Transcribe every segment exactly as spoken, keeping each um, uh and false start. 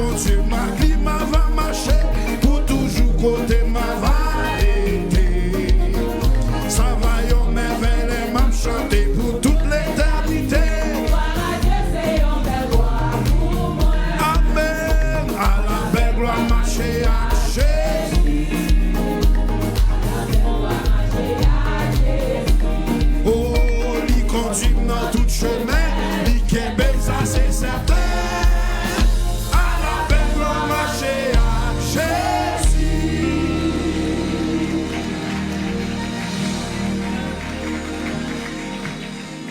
Bondye m ak li m ava mache, pou toujou kote m ava rete. Sa va yon mèvèy lè m ap chante pou tout letènite. Glwa a Dye se yon bèl glwa pou mwen. Amèn. Ala bèl glwa mache ak Jezi. Oh, li kondui m nan tout chemen, li kenbe m, sa se sèten. Ala bèl glwa mache ak Jezi.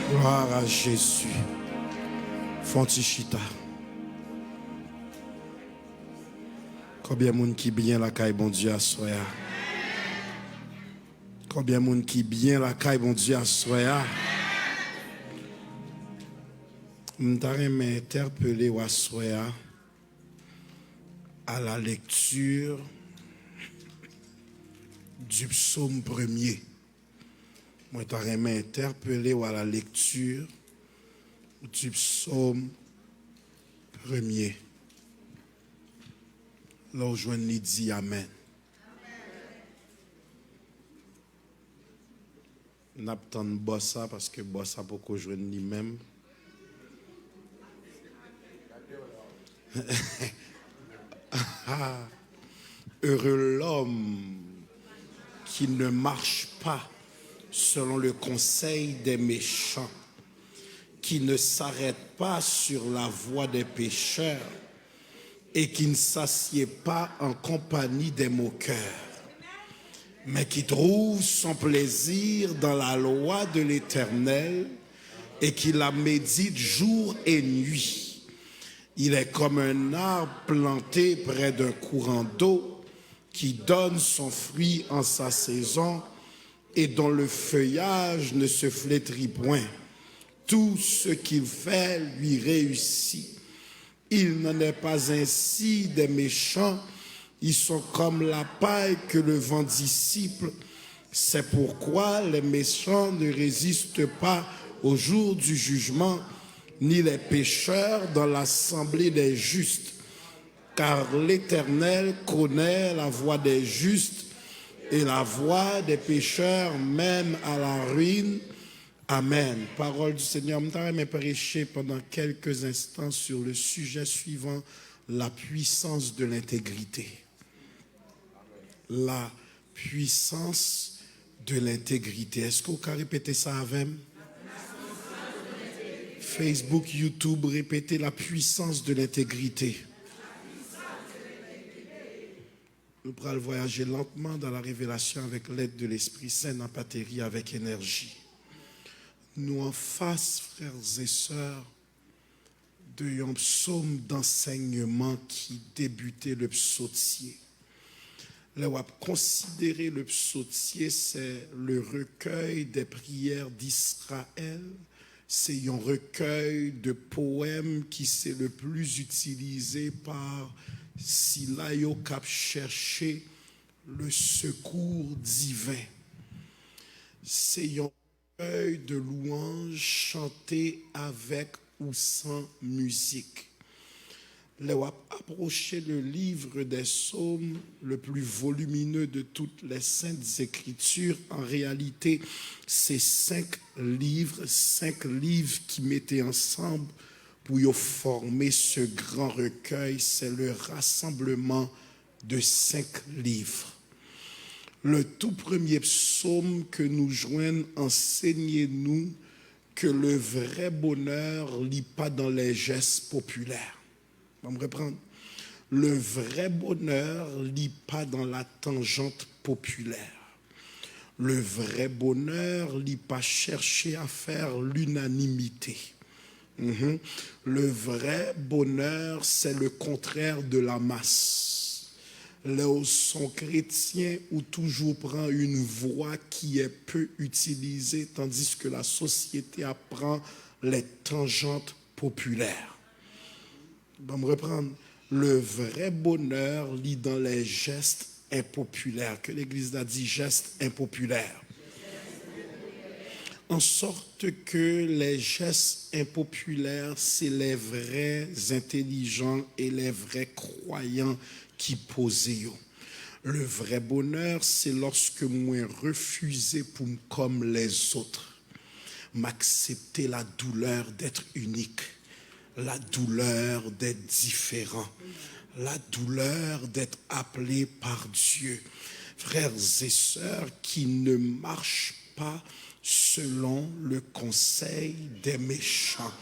Glwa a Jezi. Fè yon ti chita. Konbyen moun ki byen lakay Bondye aswè a? Konbyen moun ki byen lakay Bondye aswè a? M ta renmen entèpele w aswè a à la lecture du psaume premier. Mwen ta renmen entèpele w à la lecture du psaume premier. Lè w jwenn li, di amèn. N ap tann bò sa, paske bò sa poko jwenn li menm. Heureux l'homme qui ne marche pas selon le conseil des méchants, qui ne s'arrête pas sur la voie des pécheurs, et qui ne s'assied pas en compagnie des moqueurs, mais qui trouve son plaisir dans la loi de l'Éternel et qui la médite jour et nuit. Il est comme un arbre planté près d'un courant d'eau qui donne son fruit en sa saison et dont le feuillage ne se flétrit point. Tout ce qu'il fait lui réussit. Il n'en est pas ainsi des méchants, ils sont comme la paille que le vent dissipe. C'est pourquoi les méchants ne résistent pas au jour du jugement, ni les pécheurs dans l'assemblée des justes. Car l'Éternel connaît la voie des justes, et la voie des pécheurs mène à la ruine. Amen. Parole du Seigneur. M ta renmen preche pendant quelques instants sur le sujet suivant, la puissance de l'intégrité. La puissance de l'intégrité. Èske w ka repete sa avè m? Facebook, YouTube, repete, la puissance de l'intégrité. Nou pral vwayaje lantman dans la révélation avec l'aide de l'Esprit Saint, n ap ateri avèk enèji. Nou anfas, frères et sœurs, de yon psaume d'enseignement ki debute le psaume. Lè w ap konsidere le psaume, c'est le recueil des prières d'Israël. Se yon recueil de poèmes ki se le plus utilisé par sila yo k ap chèche le secours divin. Se yon recueil de louanges chanté avec ou sans musique. Lè w ap apwoche le livre des psaumes, le plus volumineux de toutes les saintes écritures, en réalité, se senk liv, senk liv ki mete ansanm pou yo fòme ce grand recueil, c'est le rassemblement de senk liv. Le tou premye psaume ke nou jwenn ansenye nou ke le vrai bonheur li pa dans les gestes populaires. Ban m reprann. Le vrai bonheur li pa dans la tangente populaire. Le vrai bonheur li pa chèche à faire l'unanimité. Mhm. Le vrai bonheur, c'est le contraire de la masse. Lè w s on kretyen, ou toujou pran une voie qui est peu utilisée, tandis que la société ap pran les tangentes populaires. Ban m reprann. Le vrai bonheur li dans les gestes impopulaires. Ke legliz la di, gestes impopulaires. En sorte que les gestes impopulaires, c'est les vrais intelligents et les vrais croyants qui posent yo. Le vrai bonheur, c'est lorsque mwen refize pou m kòm lèzòt. M aksepte la douleur d'être unique, la douleur d'être différent, la douleur d'être appelé par Dieu. Frères et sœurs, qui ne marchent pas selon le conseil des méchants.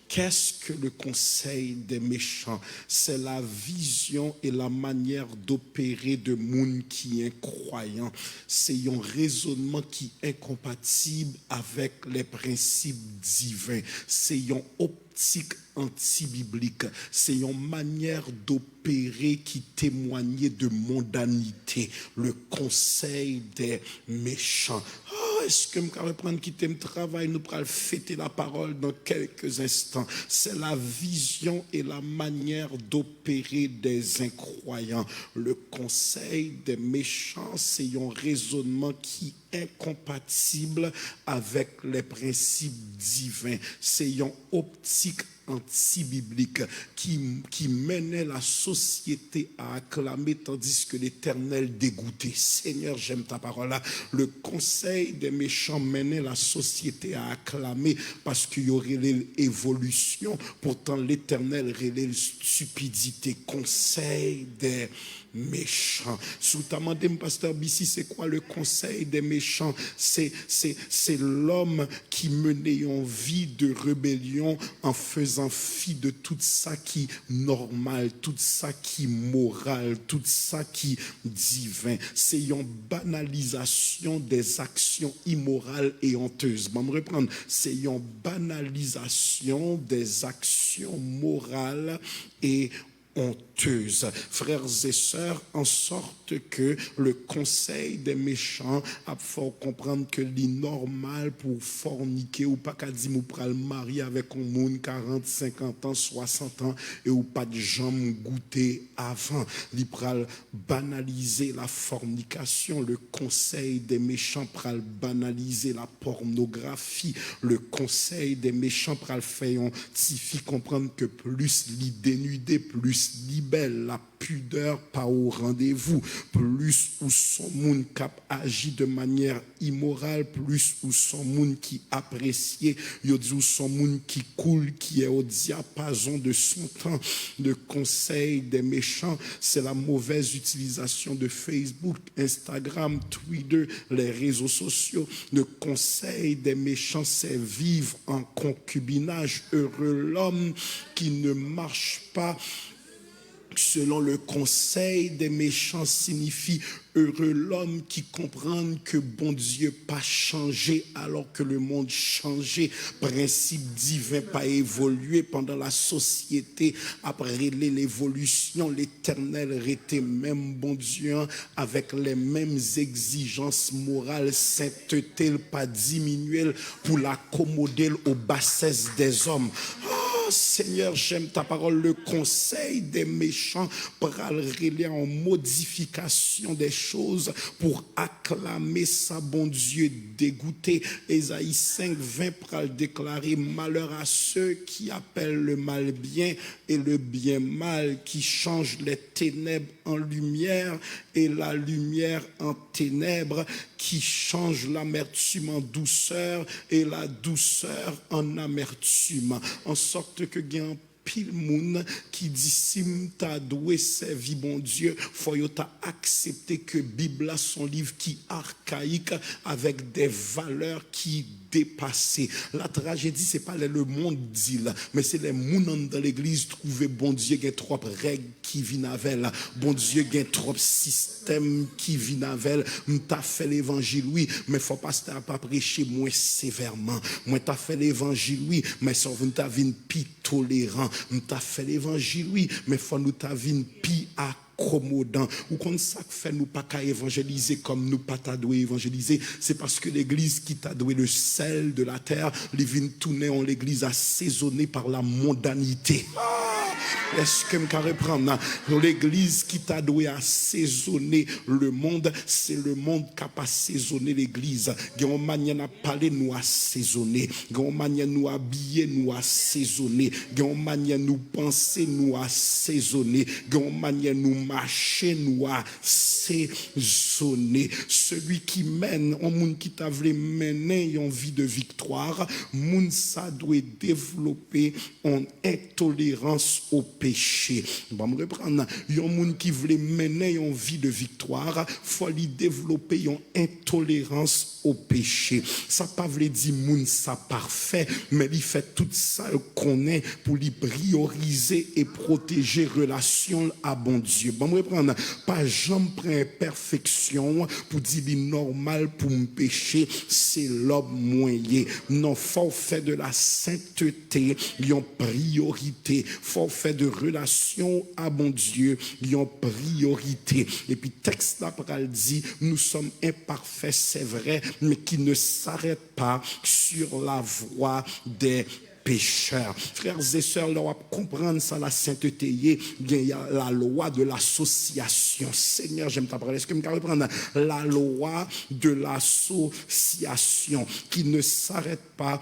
Qu'est-ce que le conseil des méchants? C'est la vision et la manière d'opérer de moun ki enkwayan. Se yon rezonman ki enkonpatib avèk les principes divins. Se yon optik antibiblik. Se yon manyè d'opere ki temwanye de mondanite. Le conseil des méchants. Ah, èske m ka reprann? Kite m travay, nou pral fete la parole dans quelques instants. C'est la vision et la manière d'opérer des incroyants. Le conseil des méchants, se yon rezonman ki enkonpatib avèk les principes divins. Se yon optik antibiblik ki, ki mennen la société à acclamer tandis que l'Éternel dégoûté. Seigneur, j'aime ta parole là. Le conseil des méchants mennen la société à acclamer paske yo rele l evolisyon, poutan Letènèl rele l stipidite. Conseil des méchants. Si w ta mande m, Pasteur B C, c'est quoi le conseil des méchants? C'est, c'est, c'est l'homme qui menait une vie de rébellion en faisant fi de tout ça qui normal, tout ça qui moral, tout ça qui divin. C'est une banalisation des actions immorales et honteuses. Bon, je reprends. C'est une banalisation des actions morales et honteuses. Frères et sœurs, en sorte que le conseil des méchants ap fè w konprann ke li nòmal pou w fònike, ou pa ka di m ou pral marye avèk yon moun karant, senkant an, swasant an, e ou pa t janm goute avan. Li pral banalize la fornication, le conseil des méchants pral banalize la pornographie, le conseil des méchants pral fè yon tifi konprann ke plis li denide, plis li bèl, la pudeur pa au rendez-vous. Plis ou s on moun k ap aji de manière imorale, plis ou s on moun ki apresye, yo di w s on moun ki cool, qui est au diapason de son temps. Le conseil des méchants, c'est la mauvaise utilisation de Facebook, Instagram, Twitter, les réseaux sociaux. Le conseil des méchants, c'est vivre en concubinage. Heureux l'homme qui ne marche pas selon le conseil des méchants signifie heureux l'homme qui comprend que Bondye pa chanje alors que le monde chanje. Prensip diven pa evolye pandan la sosyete ap rele levolisyon. Letènèl rete menm Bondye an avèk les mêmes exijances morales, sentete l pa diminye l pou l akomode l aux bassesses des hommes. Oh, Seigneur, j'aime ta parole. Le conseil des méchants pral rele an modifikasyon des choses pou aklame sa Bondye degoute. Ezayi senk ven pral deklare: Malheur à ceux qui appellent le mal bien et le bien mal, qui changent les ténèbres en lumière et la lumière en ténèbres, qui changent l'amertume en douceur et la douceur en amertume. En sorte que gen anpil moun ki di, si m ta dwe sèvi Bondye, fò yo ta aksepte ke Bib la s on liv ki arkayik, avèk de valè ki depase. La trajedi, se pa lè lemonn di l, men se lè moun anndan legliz twouve Bondye gen twòp règ ki vin avè l. Bondye gen twòp sistèm ki vin avè l. M ta fè levanjil, wi, men fò pastè a pa preche mwen sevèman. Mwen ta fè levanjil, wi, men fò nou ta vin pi toleran. M ta fè levanjil, wi, men fò nou ta vin pi ak komodan. Ou konn sa k fè nou pa ka evanjelize kòm nou pa ta dwe evanjelize? Se paske legliz ki ta dwe le sèl de la tè, li vin tounen yon legliz asezone pa la mondanite. Èske m ka reprann? Legliz ki ta dwe asezone lemonn, se lemonn k ap asezone legliz. Gen yon manyè n ap pale, nou asezone. Gen yon manyè nou abiye, nou asezone. Gen yon manyè nou panse, nou asezone. Gen yon manyè nou mache, nou asezone. Seli ki mennen, yon moun ki ta vle mennen yon vi de viktwa, moun sa dwe devlope yon entolerans o peche. Ban m reprann. Yon moun ki vle mennen yon vi de viktwa, fò li devlope yon entolerans o peche. Sa pa vle di moun sa pafè, men li fè tout sa l konnen pou li priyorize e pwoteje relasyon l a Bondye. Ban m reprann. Pa janm pran enpèfeksyon pou di li nòmal pou m peche, se lòm mwen ye. Non, fò w fè de la sentete yon priyorite. Fò w fè de relasyon w a Bondye yon priyorite. Epi tèks la pral di, nous sommes imparfaits, c'est vrai, mais qui ne s'arrête pas sur la voie des pécheurs. Frères et sœurs, lè w ap konprann sa la sentete ye, gen la lwa de l'association. Seigneur, j'aime ta parole. Èske m ka reprann? La lwa de l'association qui ne s'arrête pas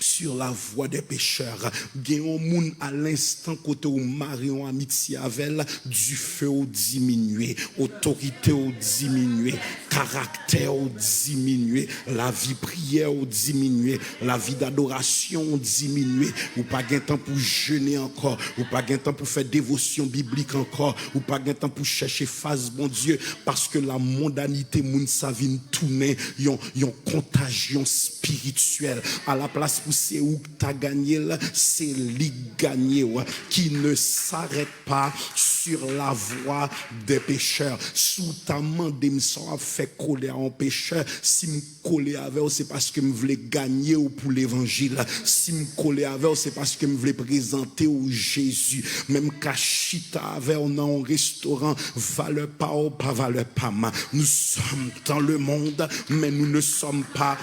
sur la voie des pécheurs. Gen yon moun a lenstan kote w mare yon amitye avè l, dife w diminye, otorite w diminye, karaktè w diminye, lavi priyè w diminye, lavi dadorasyon w diminye. Ou pa gen tan pou jene ankò, ou pa gen tan pou fè devosyon biblik ankò, ou pa gen tan pou chèche fas Bondye, paske la mondanite moun sa vin tounen yon, yon kontajyon espirityèl. Alaplas pou se ou k ta ganye l, se li k ganye w. Qui ne s'arrête pas sur la voie des pécheurs. Si w ta mande m sa w ap fè kole a yon pechè, si m kole avè w, se paske m vle ganye w pou levanjil. Si m kole avè w, se paske m vle prezante w Jezi. Men m ka chita avè w nan yon restoran, valè pa w pa valè pa m. Nous sommes dans le monde, mais nous ne sommes pas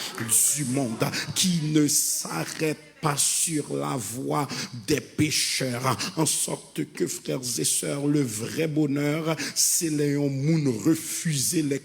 du monde. Qui ne s'arrête pas sur la voie des pécheurs. En sorte que, frères et sœurs, le vrai bonheur, se lè yon moun refize lè,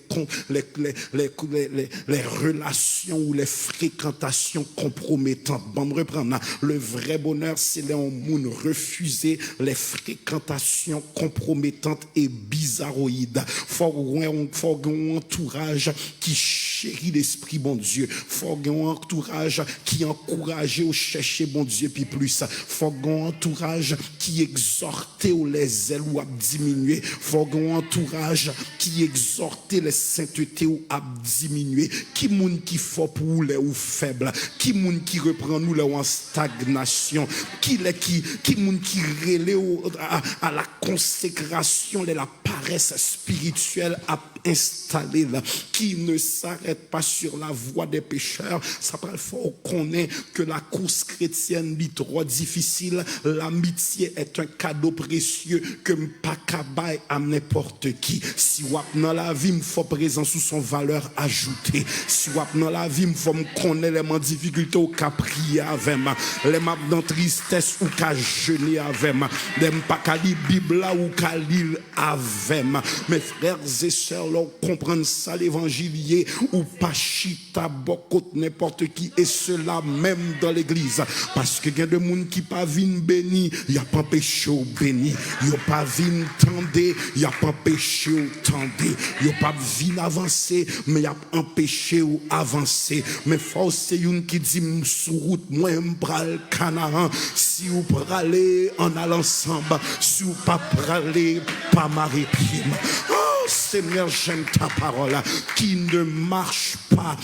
lè, lè, lè, lè, lè, lè relasyon ou lè frekantasyon konpwometan. Ban m reprann. Le vrai bonheur, se lè yon moun refize lè frekantasyon konpwometan e bizaroyid. Fò w gen, fò w gen yon antouraj ki cheri lespri Bondye. Fò w gen yon antouraj ki ankouraje w chèche Bondye pi plis. Fò w gen yon antouraj ki egzòte w lè zèl ou ap diminye. Fò w gen yon antouraj ki egzòte lè sentete w ap diminye. Ki moun ki fò pou ou lè ou fèb? Ki moun ki reprann ou lè w an stagnasyon? Ki lè ki, ki moun ki rele w a, a la konsekrasyon lè la parès espirityèl ap enstale l? Qui ne s'arrête pas sur la voie des pécheurs. Sa pral fè w konnen ke la course chrétienne li twò difisil. L'amitié est un cadeau précieux ke m pa ka bay a nenpòt ki. Si w ap nan lavi m, fò prezans ou se yon valè ajoute. Si w ap nan lavi m, fò m konnen lè m an difikilte ou ka priye avè m. Lè m ap nan tristès ou ka jene avè m. Lè m pa ka li Bib la ou ka li l avè m. Mes frères et sœurs, lè w konprann sa levanjil ye, ou pa chita bò kot nenpòt ki, e sela menm dan legliz. Paske gen de moun ki pa vin beni, y ap anpeche w beni. Yo pa vin tande, y ap anpeche w tande. Yo p ap vin avanse, men y ap anpeche w avanse. Men fò w se youn ki di, m sou wout mwen, m pral Kanaran. Si w prale, ann al ansanm. Si w pa prale, pa mare pye m. Oh, Seigneur, j'aime ta parole. Qui ne marche pas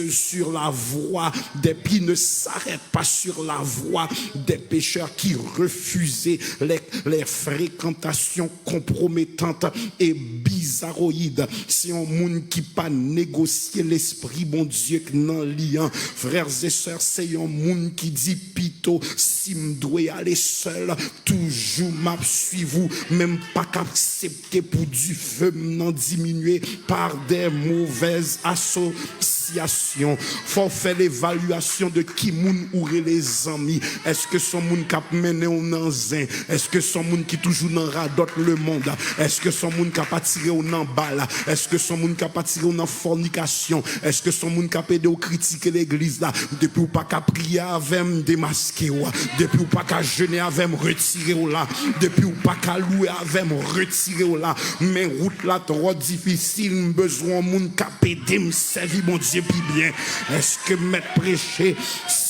sur la voie des, il ne s'arrête pas sur la voie des pécheurs qui refusaient les, les fréquentations compromettantes et bizarroïdes. Se yon moun ki pa negosye lespri Bondye k nan li an. Frères et sœurs, se yon moun ki di pito si m dwe ale sèl, toujou m ap swiv ou, men m pa ka aksepte pou dife m nan diminye par des mauvaises associations. Fò w fè levalyasyon de ki moun ou rele zanmi. Èske se yon moun k ap mennen w nan zen? Èske se yon moun ki toujou nan radòt lemonn? Èske se yon moun k ap atire w nan bal? Èske se yon moun k ap atire w nan fònikasyon? Èske se yon moun k ap ede w kritike legliz la? Depi w pa ka priye avè m, demaske w. Depi w pa ka jene avè m, retire w la. Depi w pa ka lwe avè m, retire w la. Men wout la twò difisil, m bezwen yon moun k ap ede m sèvi Bondye pi byen. Èske m mèt preche?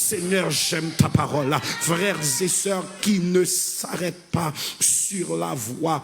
Seigneur, j'aime ta parole. Frères et sœurs qui ne s'arrêtent pas sur la voie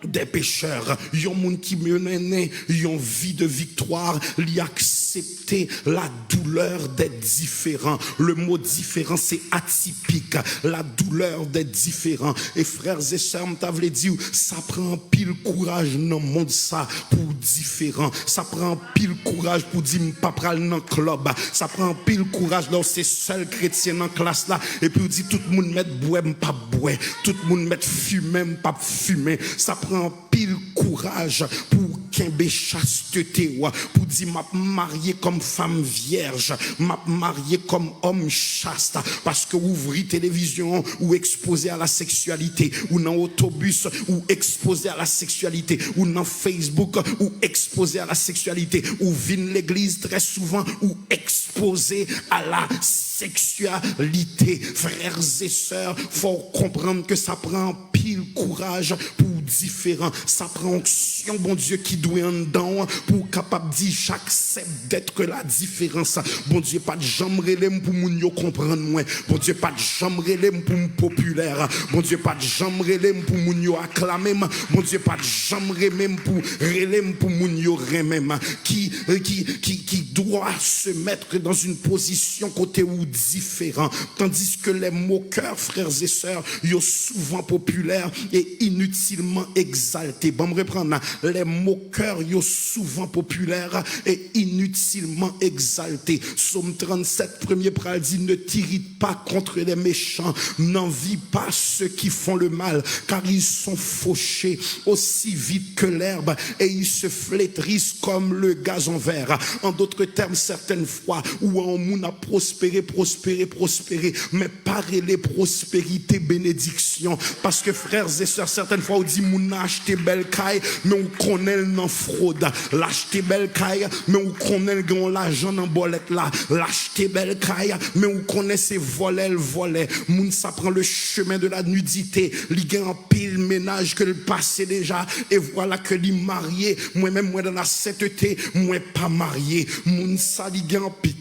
des pécheurs, yon moun ki mennen yon vi de viktwa, li aksepte la douleur d'être différent. Le mot différent, c'est atypique. La douleur d'être différent. E frères et sœurs, m ta vle di w, sa pran anpil kouraj nan mond sa pou w diferan. Sa pran anpil kouraj pou di, "M pa pral nan klèb." Sa pran anpil kouraj lè w se sèl kretyen nan klas la, epi w di, "Tout moun mèt bwè, m p ap bwè. Tout moun mèt fimen, m p ap fimen." Sa pran anpil kouraj pou w kenbe chastete w, pou di, "M ap marye kòm fanm vyèj, m ap marye kòm òm chast." Paske w ouvri televizyon an, ou ekspoze a la seksyalite, ou nan otobis, ou ekspoze a la seksyalite, ou nan Facebook, ou ekspoze a la seksyalite, ou vin legliz trè souvan, ou ekspoze a la seksyalite. Frères et sœurs, fò w konprann ke sa pran anpil kouraj pou w diferan. Sa pran onksyon Bondye ki dwe anndan w pou w kapab di, "J'accepte d'être la différence." Bondye pa t janm rele m pou moun yo konprann mwen. Bondye pa t janm rele m pou m popilè. Bondye pa t janm rele m pou moun yo aklame m. Bondye pa t janm rele m pou, rele m pou moun yo renmen m. Qui, qui, qui, qui doit se mettre dans une position kote ou diferan. Tandis que les moqueurs, frères et sœurs, yo souvan popilè e initilman egzalte. Ban m reprann. Les moqueurs, yo souvan popilè e initilman egzalte. Sòm trannsèt, premye pral di, "Ne t'irrite pas contre les méchants, n'envie pas ceux qui font le mal, car ils sont fauchés aussi vite que l'herbe et ils se flétrissent comme le gazon vert." En d'autres termes, certaines fwa, ou wè yon moun ap pwospere, pwospere, pwospere, men pa rele pwosperite benediksyon. Paske, frères et sœurs, sètèn fwa ou di moun nan achte bèl kay, men ou konnen l nan fwod. L achte bèl kay, men ou konnen l gen yon lajan nan bòlèt la. L achte bèl kay, men ou konnen se vòlè l vòlè. Moun sa pran le chemin de la nudité. Li gen anpil mennaj ke l pase deja. E vwala ke li marye. Mwen menm, mwen dans la sainteté, mwen pa marye. Moun sa, li gen anpil,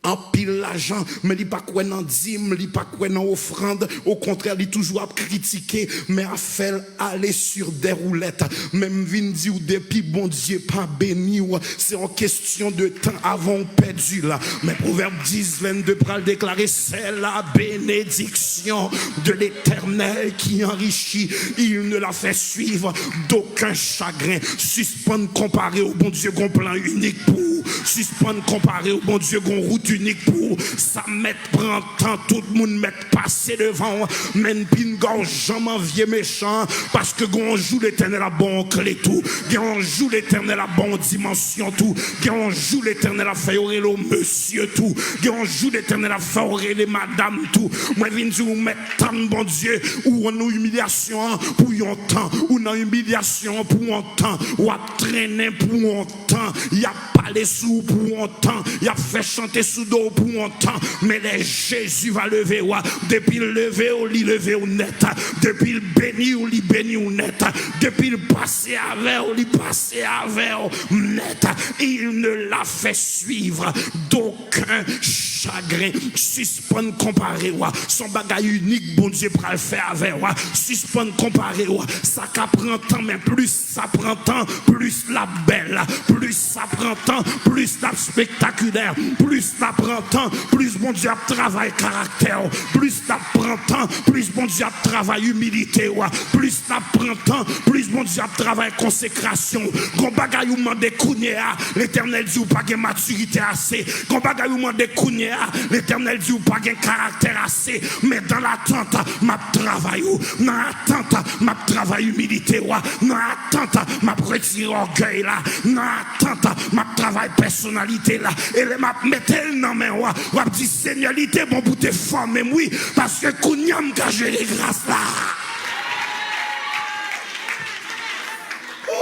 anpil lajan, men li pa kwè nan dim, li pa kwè nan ofrann. Okontrè, li toujou ap kritike, men afè l ale sur des roulettes. Men m vin di w, depi Bondye pa beni w, se yon kesyon de tan avan w pèdi l. Men Pwovèb dis, vennde pral deklare, c'est la bénédiction de l'Éternel qui enrichit. Il ne la fait suivre d'aucun chagrin. Sispann konpare w, Bondye gon plan inik pou ou. Sispann konpare w, Bondye gon wout inik pou ou. Sa mèt pran tan, tout moun mèt pase devan w. Men pinga w janm anvye mechan, paske gon jou Letènèl ap ba w yon kle tou. Gen yon jou Letènèl ap ba w yon dimansyon tou. Gen yon jou Letènèl ap fè yo rele w mesye tou. Gen yon jou Letènèl ap fè w rele madanm tou. Mwen vin di w mèt tann Bondye, ou nan imilyasyon an pou yon tan, ou nan imilyasyon an pou yon tan, w ap trennen pou yon tan, y ap pale sou ou pou yon tan, y ap fè chante sou do w pou yon tan, men lè Jezi va leve w, depi l leve w, li leve w nèt, depi l beni w, li beni w nèt, depi l pase avè w, li pase avè w nèt. Il ne la fait suivre d'aucun chagren. Sispann konpare w. Se yon bagay inik Bondye pral fè avè w. Sispann konpare w. Sa ka pran tan, men plis sa pran tan, plis l ap bèl. Plis sa pran tan, plis l ap spektakilè. Plis l ap pran tan, plis Bondye ap travay karaktè w. Plis l ap pran tan, plis Bondye ap travay imilite w. Plis l ap pran tan, plis Bondye ap travay konsekrasyon w. Gon bagay ou mande kounye a, Letènèl di ou pa gen matirite ase. Gon bagay ou mande kounye a, Letènèl di ou pa gen karaktè ase. Men dans l'attente, m ap travay ou. Nan atant, m ap travay imilite w. Nan atant, m ap retire ògèy la. Nan atant, m ap travay pèsonalite la. E lè m ap mete l nan men w, w ap di, Senyè, li te bon pou te fòme m, wi, paske kounye a m ka jere gras la.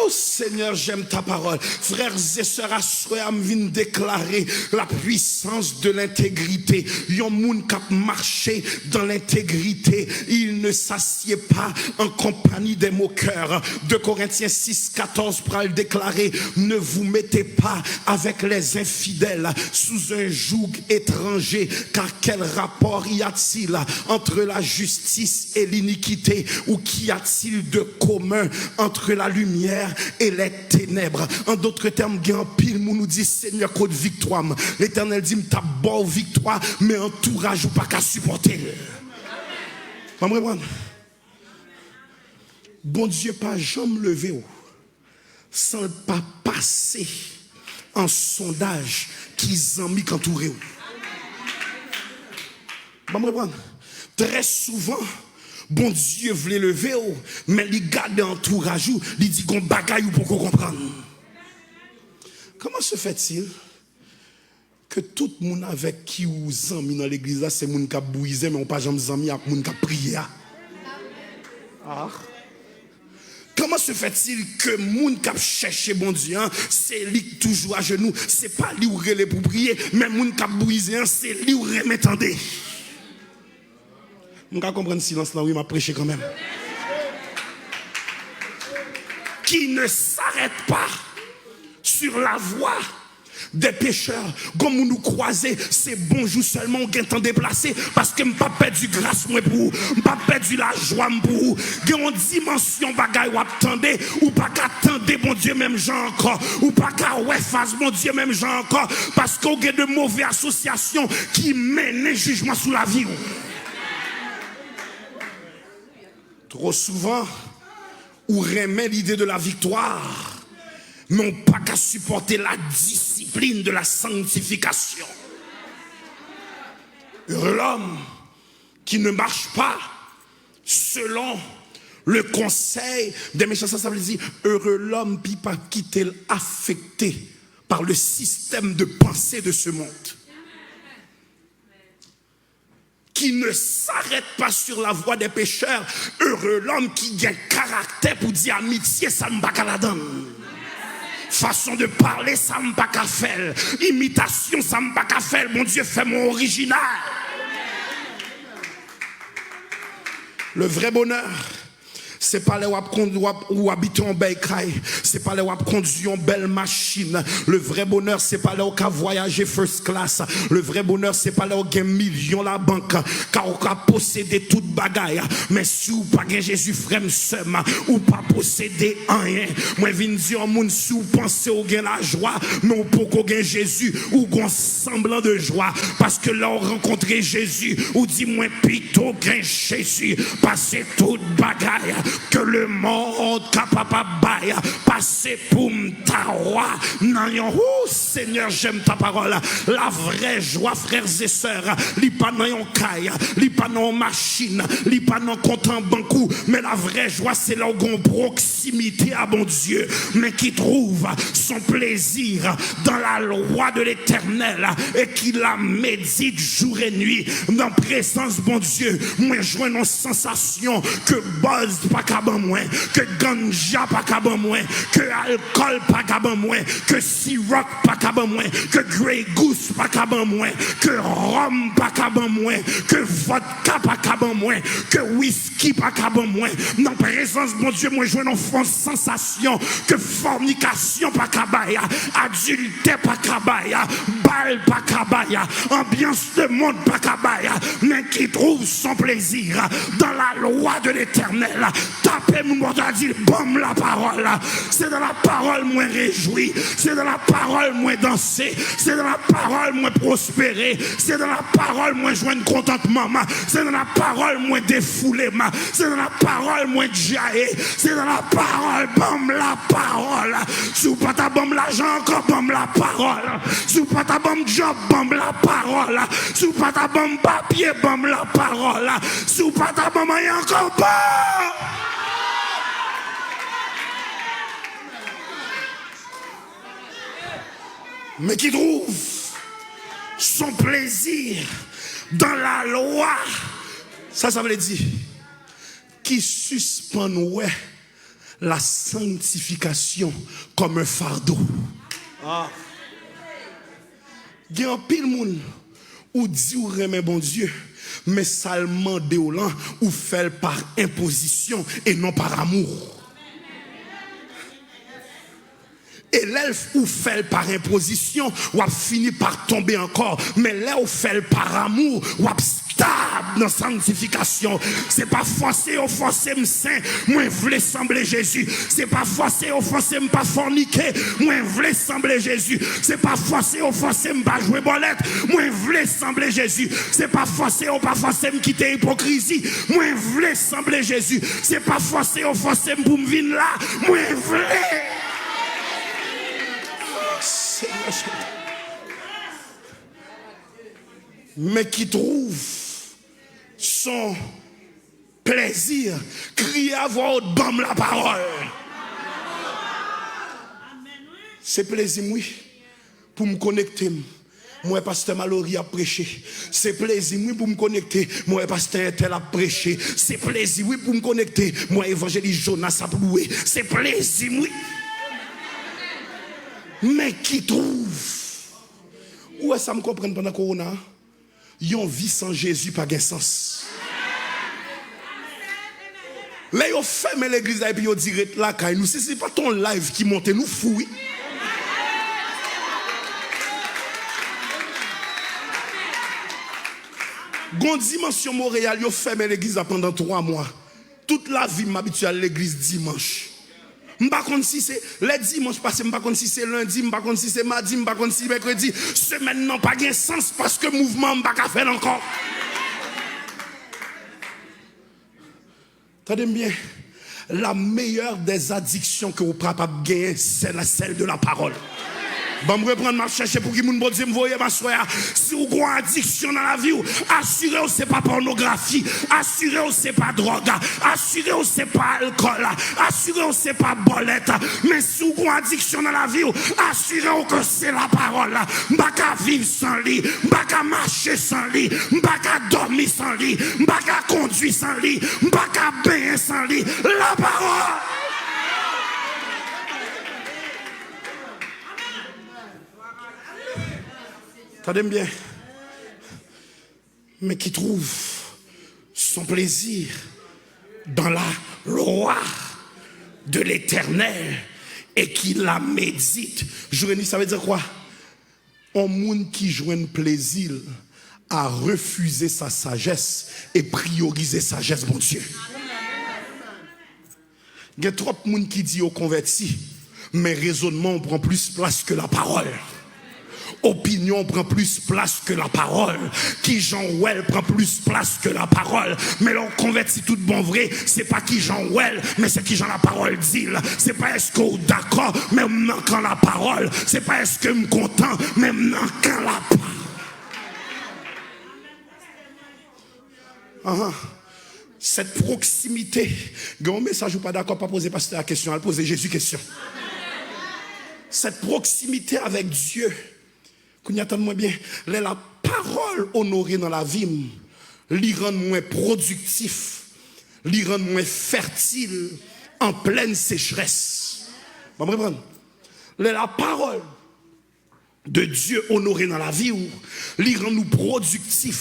Oh Seigneur, j'aime ta parole. Frères et sœurs, aswè a m vin deklare la puissance de l'intégrité. Yon moun k ap mache dans l'intégrité, il ne s'assied pas en compagnie des moqueurs. Deux Corinthiens six, quatorze pral deklare, ne vous mettez pas avec les infidèles sous un joug étranger, car quel rapport y a-t-il entre la justice et l'iniquité? Ou qu'y a-t-il de commun entre la lumière et les ténèbres? En d'autres termes, gen anpil moun ou di, Senyè, kot viktwa m? Letènèl di, m t ap ba w viktwa, men antouraj ou pa ka sipòte l. Ban m reponn. Bondye pa janm leve w san l pa pase an sondaj ki zanmi k antoure w. Ban m reponn. Trè souvan, Bondye vle leve w, men li gade antouraj ou, li di gon bagay ou poko konprann. Comment se fait-il ke tout moun avèk ki ou zanmi nan legliz la, se moun k ap bouyi zen, men ou pa janm zanmi ak moun k ap priye a? Ah. Comment se fait-il que moun k ap chèche Bondye an, se li k toujou ajenou, se pa li ou rele pou priye, men moun k ap bouyi zen an, se li ou renmen tande? M ka konprann silans lan, wi, m ap preche kanmenm. Qui ne s'arrête pas sur la voie des pécheurs. Gon moun ou kwaze, se bonjou sèlman ou gentan deplase, paske m p ap pèdi gras mwen pou ou, m p ap pèdi lajwa m pou ou. Gen yon dimansyon bagay w ap tande, ou pa ka tande Bondye menm jan ankò, ou pa ka wè fas Bondye menm jan ankò, paske w gen de move asosyasyon ki mennen jijman sou lavi w. Twò souvan, ou renmen l'idée de la victoire, men ou pa ka sipòte la discipline de la sanctification. Heureux l'homme qui ne marche pas selon le conseil des méchants. Sa, sa vle di, heureux l'homme ki pa kite l afekte par le système de pensée de ce monde. Qui ne s'arrête pas sur la voie des pécheurs. Heureux l'homme ki gen karaktè pou di, amitye sa m pa ka ladan l. Façon de parler sa m pa ka fè l. Imitasyon sa m pa ka fè l. Bondye fè mwen orijinal. Le vrai bonheur, se pa lè w ap kondi, w ap, ou abite yon bèl kay. Se pa lè w ap kondi yon bèl machin. Le vrai bonheur, se pa lè w ka vwayaje first class. Le vrai bonheur, se pa lè w gen milyon labank, ka w ka posede tout bagay. Men si w pa gen Jezi, frè m, sè m, ou pa posede anyen. Mwen vin di yon moun, si w panse w gen lajwa, men w poko gen Jezi, ou gon sanblan de jwa. Paske lè w rankontre Jezi, ou di, mwen pito gen Jezi pase tout bagay ke lemonn kapab ap bay, pase pou m ta wa nan yon, ou, Senyè, j'aime ta parole. La vraie joie, frères et sœurs, li pa nan yon kay, li pa nan yon machin, li pa nan kont an bank ou, men la vraie joie, se lè w gen yon pwoksimite a Bondye, mais qui trouve son plaisir dans la loi de l'Éternel et qui la médite jour et nuit. Nan prezans Bondye, mwen jwenn yon sansasyon ke buzz pa ka ban mwen, ke ganja pa ka ban mwen, ke alkòl pa ka ban mwen, ke siròk pa ka ban mwen, ke Grey Goose pa ka ban mwen, ke ròm pa ka ban mwen, ke vodka pa ka ban mwen, ke whisky ki pa ka ban mwen. Nan prezans Bondye, mwen jwenn yon fon sansasyon ke fònikasyon pa ka bay, adiltè pa ka bay, Bal pa ka bay, anbyans lemonn pa ka bay, men qui trouve son plaisir dans la loi de l'Éternel. Tape moun bò kote a, di l, ban m lapawòl. Se nan lapawòl mwen rejwi, se nan lapawòl mwen danse, se nan lapawòl mwen pwospere, se nan lapawòl mwen jwenn kontantman, se nan lapawòl mwen defoule m, se nan lapawòl mwen djaye, se nan lapawòl, ban m lapawòl. Si w pa ta ban m lajan ankò, ban m lapawòl. Si w pa ta ban m djòb, ban m lapawòl. Si w pa ta ban m papye, ban m lapawòl. Si w pa ta ban m anyen ankò, ban! Mais qui trouve son plaisir dans la loi. Sa sa vle di? Ki sispann wè la sanctification comme un fardeau. Gen anpil moun, ou di w renmen Bondye, men sa l mande w lan, ou fè l pa enpozisyon e non pa amou. E lè l f-, ou fè l pa enpozisyon, w ap fini pa tonbe ankò. Men lè w fè l pa amou, w ap stab nan sanktifikasyon. Se pa fòse yo fòse m sen, mwen vle sanble Jezi. Se pa fòse yo fòse m pa fònike, mwen vle sanble Jezi. Se pa fòse yo fòse m pa jwe bòlèt, mwen vle sanble Jezi. Se pa fòse yo pa fòse m kite ipokrizi, mwen vle sanble Jezi. Se pa fòse yo fòse m pou m vin la, mwen vle. Senyè Jezi. Mais qui trouve son plaisir, kriye a vwa wòt, ban m lapawòl. Se plezi m, wi, pou m konekte m. Mwen wè pastè Malory ap preche. Se plezi m, wi, pou m konekte. Mwen wè pastè entèl ap preche. Se plezi, wi, pou m konekte. Mwen wè evanjelis Jonas ap louwe. Se plezi m, wi. Men ki twouv. Ou wè sa m konprann pandan kowona a? Yon vi san Jezi pa gen sans. Lè yo fèmen legliz la epi yo di ret lakay nou, si se pa t yon live ki monte, nou fou, wi. Gon dimansyon Monreyal, yo fèmen legliz la pandan twa mwa. Tout lavi m, m abitye al legliz dimanch. M pa konn si se lè dimanch pase, m pa konn si se lendi, m pa konn si se madi, m pa konn si mèkredi. Semèn nan pa gen sans paske mouvman an m pa ka fè l ankò. Tande m byen. La meilleure des addictions ke w kapab genyen, c'est la, celle de la parole. Ban m reprann, m ap chèche pou ki moun Bondye m voye m aswè a. Si w gon adiksyon nan lavi w, asire w se pa pònografi, asire w se pa dwòg, asire w se pa alkòl, asire w se pa bòlèt. Men si w gon adiksyon nan lavi w, asire w ke se lapawòl. M pa ka viv san li, m pa ka mache san li, m pa ka dòmi san li, m pa ka kondui san li, m pa ka benyen san li. Lapawòl! Tande m byen. Mais qui trouve son plaisir dans la loi de l'Éternel et qui la médite. Jour et nuit, sa vle di kwa? On moun ki jwenn plezi l a refize sa sajès e priyorize sajès Bondye. Gen twòp moun ki di yo konvèti, men rezònman w pran plis plas ke lapawòl. Opinyon w pran plis plas ke lapawòl. Kijan w wè l pran plis plas ke lapawòl. Men lè w konvèti tout bon vre, se pa kijan w wè l, men se kijan lapawòl di l. Se pa èske w dakò, men m nan kan lapawòl. Se pa èske m kontan, men m nan kan lapawòl. Ahan. Cette proximité. Gen yon mesaj ou pa dakò, pa poze pastè a kesyon, al poze Jezi kesyon. Cette proximité avec Dieu. Kounye a, tann mwen byen. Lè lapawòl onore nan lavi m, li rann mwen pwodiktif, li rann mwen fètil an plèn sechrès. Ban m reprann. Lè lapawòl de Dye onore nan lavi w, li rann ou pwodiktif,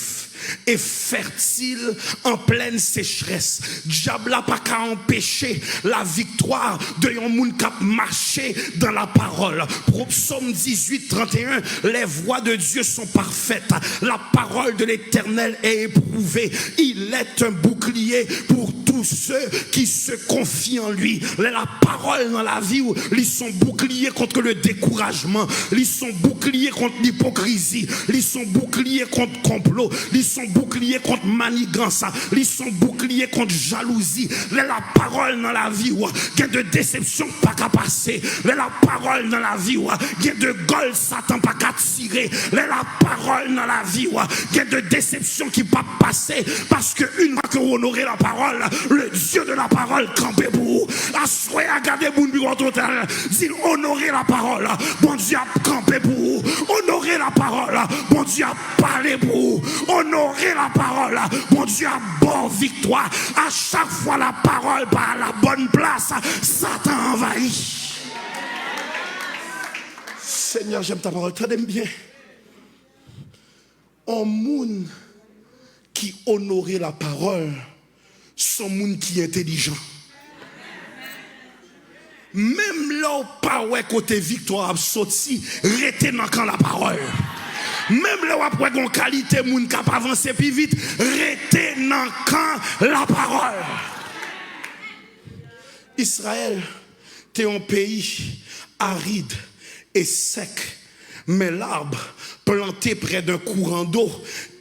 et fertile en pleine sécheresse. Dyab la pa ka anpeche la viktwa de yon moun k ap mache dans la parole. Psaume dix-huit, trente et un, les voies de Dieu sont parfaites. La parole de l'Éternel est éprouvée. Il est un bouclier pour tous ceux qui se confient en lui. Lè lapawòl nan lavi w, li se yon boukliye kont le dekourajman, li se yon boukliye kont lipokrizi, li se yon boukliye kont konplo, li se yon boukliye kont manigans, li se yon boukliye kont jalouzi. Lè lapawòl nan lavi w, gen de desepsyon k pa ka pase. Lè lapawòl nan lavi w, gen de gòl Satan pa ka tire. Lè lapawòl nan lavi w, gen de desepsyon ki p ap pase. Paske une fois que w onore lapawòl, le Dieu de la parole kanpe pou ou. Aswè a, gade moun pi bò total, di l, onore lapawòl, Bondye ap kanpe pou ou. Onore lapawòl, Bondye ap pale pou ou. Onore lapawòl, Bondye ap ba w viktwa. A chak fwa lapawòl pa à la bonne place, Satan anvayi. Seigneur, j'aime ta parole. Tande m byen. On moun ki onore lapawòl, se on moun ki entelijan. Menm lè w pa wè kote viktwa ap soti, rete nan kan lapawòl. Menm lè w ap wè gon kalite moun k ap avanse pi vit, rete nan kan lapawòl. Izrayèl te yon peyi arid e sèk, men lab plante prè d'un courant d'eau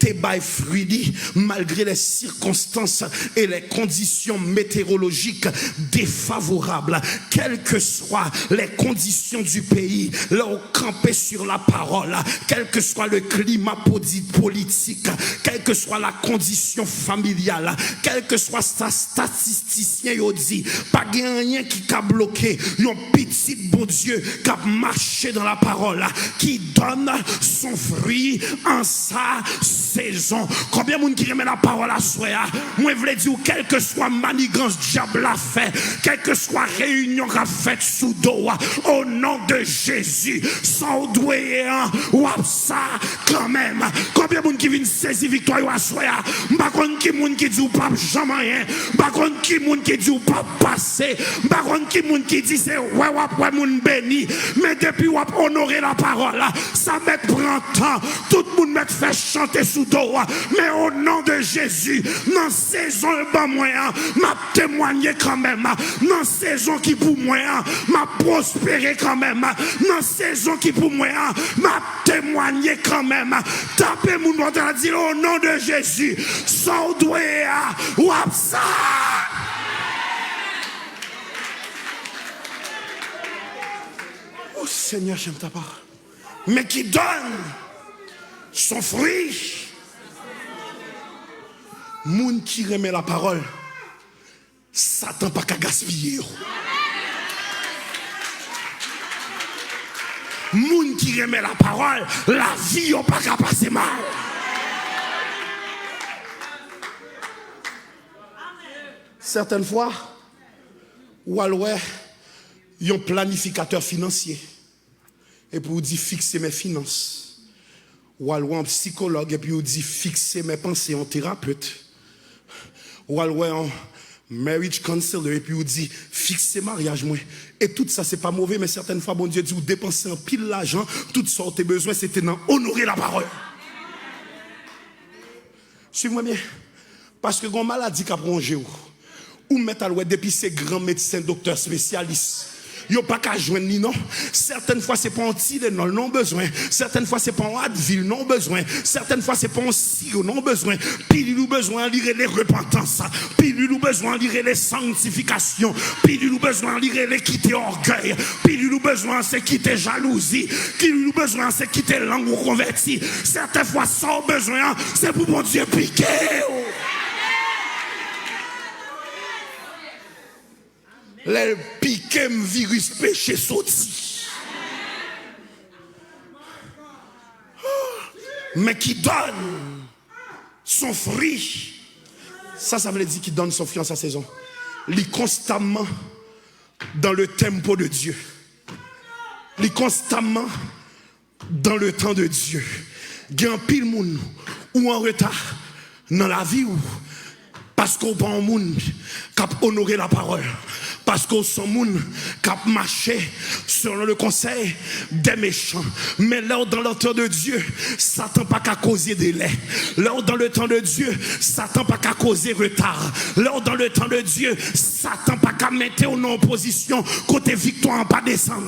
te bay fwi li malgre les circonstances et les conditions météorologiques défavorables. Quelles que soient les conditions du pays, lè w kanpe sur la parole, quel que soit le climat podi- politique, quelle que soit la condition familiale, quel que soit sa statistisyen yo di, pa gen anyen ki ka bloke yon pitit Bondye k ap mache dans la parole, qui donne son fruit en sa saison. Konbyen moun ki renmen lapawòl aswè a? Mwen vle di w, kèlkeswa manigans dyab la fè, kèlkeswa reyinyon k ap fèt sou do w, o non de Jezi, sa w dwe ye an, w ap sa kanmenm. Konbyen moun ki vin sezi viktwa yo aswè a? M pa konn ki moun ki di w p ap janm anyen. M pa konn ki moun ki di w p ap pase. M pa konn ki moun ki di se wè w ap wè moun beni. Men depi w ap onore lapawòl, sa mèt pran tan. Tout moun mèt fè chante sou do w. Men o non de Jezi, nan sezon l ban mwen an, m ap temwanye kanmenm. Nan sezon ki pou mwen an, m ap pwospere kanmenm. Nan sezon ki pou mwen an, m ap temwanye kanmenm. Tape moun bò tèt la, di l, o non de Jezi, sa w dwe a, w ap sa. Oh Seigneur, j'aime ta parole. Mais qui donne son fruit. Moun ki renmen lapawòl, Satan pa ka gaspiye yo. Moun ki renmen lapawòl, lavi yo pa ka pase mal. Sètèn fwa, w al wè yon planifikatè finansye. Epi w di, fixer mes finances. W al wè yon sikològ, epi w di, fixer mes pensées, yon terapet. W al wè yon marriage counselor, epi w di, fikse maryaj mwen. E tout sa, se pa move, men sètèn fwa, Bondye di w depanse anpil lajan, tout sa w te bezwen, se te nan onore lapawòl. Swiv mwen byen. Paske gen yon maladi k ap wonje w. Ou mèt al wè depi se gran medsen, doktè, espesyalis. Yo pa ka jwenn li non. Sètèn fwa se pa yon Tylenol non w bezwen. Sètèn fwa se pa yon Advil non w bezwen. Sètèn fwa se pa yon siwo non w bezwen. Pilil ou bezwen an li rele repantans. Pilil ou bezwen an li rele sanktifikasyon. Pilil ou bezwen an li rele kite ògèy. Pilil ou bezwen an se kite jalouzi. Pilil ou bezwen an se kite lang ou konvèti. Sètèn fwa sa w bezwen an se pou Bondye pike w. Lè l pike m, viris peche soti. Men ki donne son fruit. Sa, sa vle di ki donne son fruit en sa saison. Li constamment dans le tempo de Dieu. Li constamment dans le temps de Dieu. Gen anpil moun ou an reta nan lavi w. Paske w pa yon moun k ap onore lapawòl. Paske w se yon moun k ap mache selon le conseil des méchants. Men lè w dans le temps de Dieu, Satan pa ka koze delè. Lè w dans le temps de Dieu, Satan pa ka koze reta. Lè w dans le temps de Dieu, Satan pa ka mete w nan yon pozisyon kote viktwa an pa desann.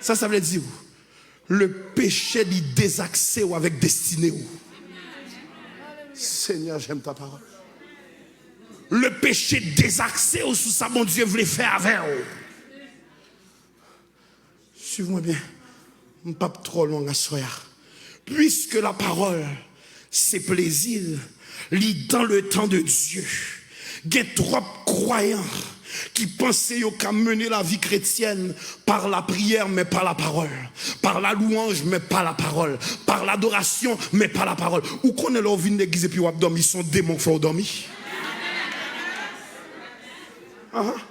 Sa sa vle di w? Le péché li dezakse w avèk destine w. Seigneur, j'aime ta parole. Le péché dezakse w sou sa Bondye vle fè avè w. Suiv mwen byen. M p ap twò long aswè a. Puiske la parole se plezi, li dans le temps de Dieu. Gen twòp kwayan ki panse yo ka mennen lavi kretyèn par la prière, mais pas la parole. Par la louange, mais pas la parole. Par l'adoration, mais pas la parole. Ou konnen lè w vin legliz epi w ap dòmi, se yon demon k fè w dòmi. Ahan.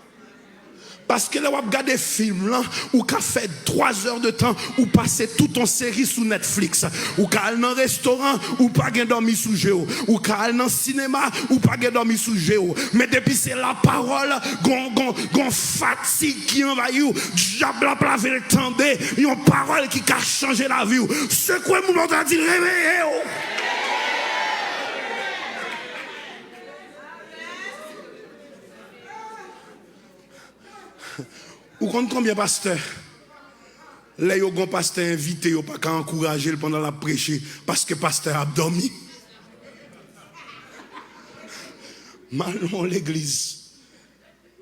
Paske lè w ap gade fim lan, ou ka fè twa zè de tan, ou pase tout yon seri sou Netflix. Ou ka al nan restoran, ou pa gen dòmi sou je w. Ou ka al nan sinema, ou pa gen dòmi sou je w. Men depi se lapawòl, gon, gon, gon fatig ki anvayi w. Dyab la ap lave l tande yon pawòl ki ka chanje lavi w. Sekwe moun bò w la, di l, reveye w. Ou konn konbyen pastè, lè yo gon pastè envite, yo pa ka ankouraje l pandan l ap preche, paske pastè a ap dòmi? M al nan yon legliz,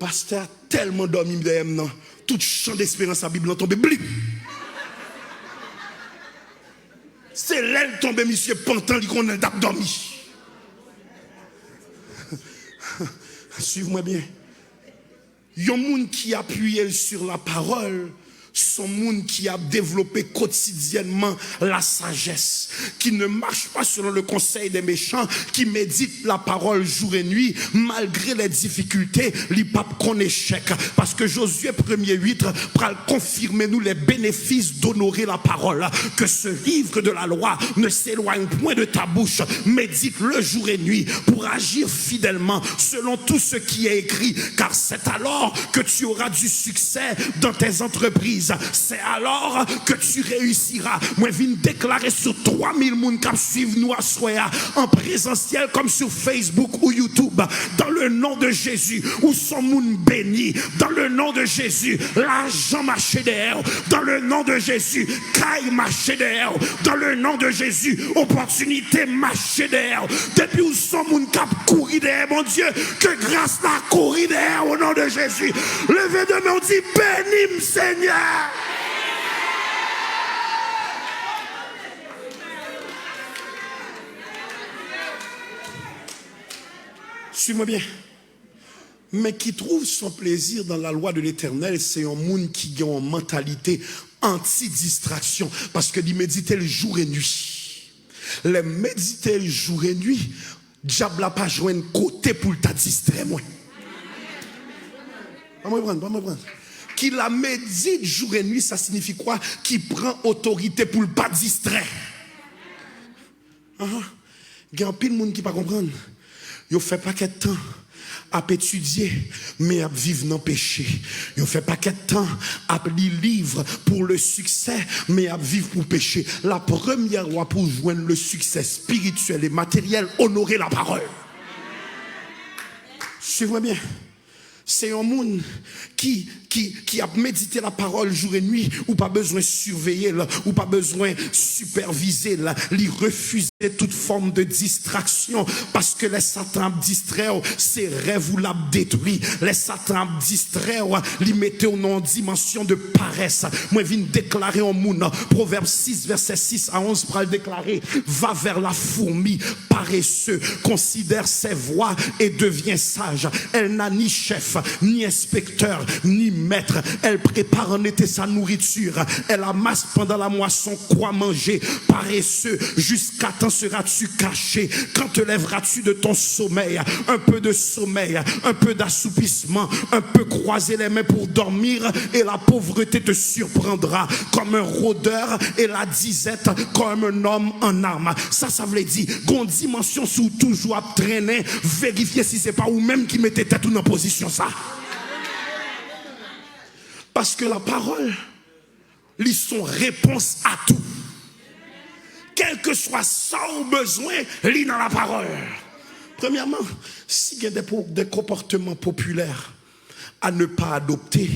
pastè a tèlman dòmi dèyè m nan, tout chan desperans a Bib lan tonbe, blip! Se lè l tonbe, misye pantan, li konnen l t ap dòmi. Suiv mwen byen. Yon moun ki apiye l sur la parole, se yon moun ki ap devlope kotidyènman la sagesse, qui ne marche pas selon le conseil des méchants, qui médite la parole jour et nuit, malgré les difficultés, li p ap konn echèk. Paske Josué premye uit pral konfime nou les bénéfices d'honorer la parole, que ce livre de la loi ne s'éloigne point de ta bouche, médite-le jour et nuit pour agir fidèlement selon tout ce qui est écrit, car c'est alors que tu auras du succès dans tes entreprises. C'est alors que tu réussiras. Mwen vin deklare sou twa mil moun k ap suiv nou aswè a, an prezansyèl kòm sou Facebook ou YouTube, dans le nom de Jésus, ou se yon moun beni. Dans le nom de Jésus, lajan mache dèyè w. Dans le nom de Jésus, kay mache dèyè w. Dans le nom de Jésus, opòtinite mache dèyè w. Depi w se yon moun k ap kouri dèyè Bondye, ke gras la kouri dèyè w, o non de Jezi. Leve de men w, di, beni m, Senyè. Suiv mwen byen. Mais qui trouve son plaisir dans la loi de l'Éternel, se yon moun ki gen yon mantalite anti distraksyon, paske li medite l jou e nwi. Lè m medite l jou e nwi, dyab la pa jwenn kote pou l ta distrè mwen. Ban mwen pran, ban mwen pran. Qui la médite jour et nuit, sa siyifi kwa? Ki pran otorite pou l pa distrè. Ahan. Gen anpil moun ki pa konprann. Yo fè pakèt tan ap etidye, men y ap viv nan peche. Yo fè pakèt tan ap li liv pour le succès, men y ap viv pou peche. La premyè lwa pou jwenn le succès spirituel et matériel, onore la parole. Suiv mwen byen. Se yon moun ki, ki, ki ap medite la parole jour et nuit, ou pa bezwen siveye l, ou pa bezwen sipèvize l. Li refize tout fòm de distraksyon, paske lè Satan ap distrè w, se rèv ou l ap detwi. Lè Satan ap distrè w, li mete w nan yon dimansyon de parès. Mwen vin deklare yon moun, Pwovèb sis, vèsè sis a onz pral deklare, va vers la fourmi, paresseux, considère ses voies et devient sage. Elle n'a ni chef, ni inspecteur, ni maître. Elle prépare en été sa nourriture. Elle amasse pendant la moisson quoi manger. Paresseux, jusqu'à temps seras-tu caché? Quand te lèveras-tu de ton sommeil? Un peu de sommeil, un peu d'assoupissement, un peu croiser les mains pour dormir, et la pauvreté te surprendra comme un rôdeur, et la disette comme un homme en armes. Sa, sa vle di, gon dimansyon si w toujou ap trennen, verifye si se pa ou menm ki mete tèt ou nan pozisyon sa. Paske la parole, li son repons a tou. Kèlkeswa sa w bezwen, li nan la parole. Premyèman, si gen de, po- de konpòtman popilè à ne pas adopter,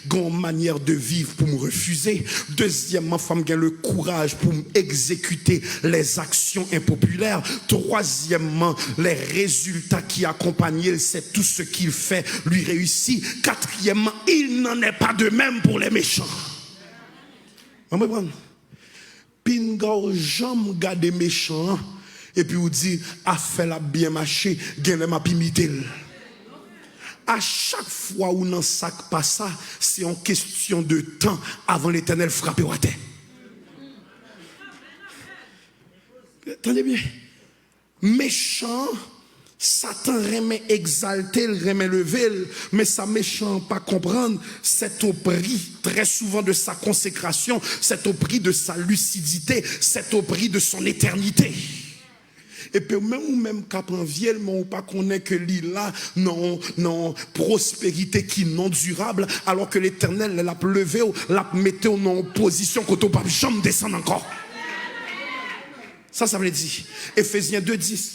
gen yon manyè de viv pou m refize. Dezyèmman, fò m gen le kouraj pou m egzekite les actions impopulaires. Twazyèmman, les résultats qui accompagnent, c'est tout ce qu'il fait lui réussit. Katriyèmman, il n'en est pas de même pour les méchants. Mwen konprann. Pinga w janm gade mechan an, epi w di, afè l ap byen mache, genlè m ap imite l. A chak fwa ou nan sa k pa sa, se yon kesyon de tan avan Letènèl frape w atè. Tande byen. Mechan an, Satan renmen egzalte l, renmen leve l, men sa mechan an pa konprann, c'est au prix, très souvent, de sa consécration, c'est au prix de sa lucidité, c'est au prix de son éternité. Epi menm ou menm k ap anvye l, men ou pa konnen ke li la nan yon, nan yon pwosperite ki non dirab, alò ke Letènèl, lè l ap leve w, l ap mete w nan yon pozisyon kote w p ap janm desann ankò. Sa, sa vle di, Efezyen de dis,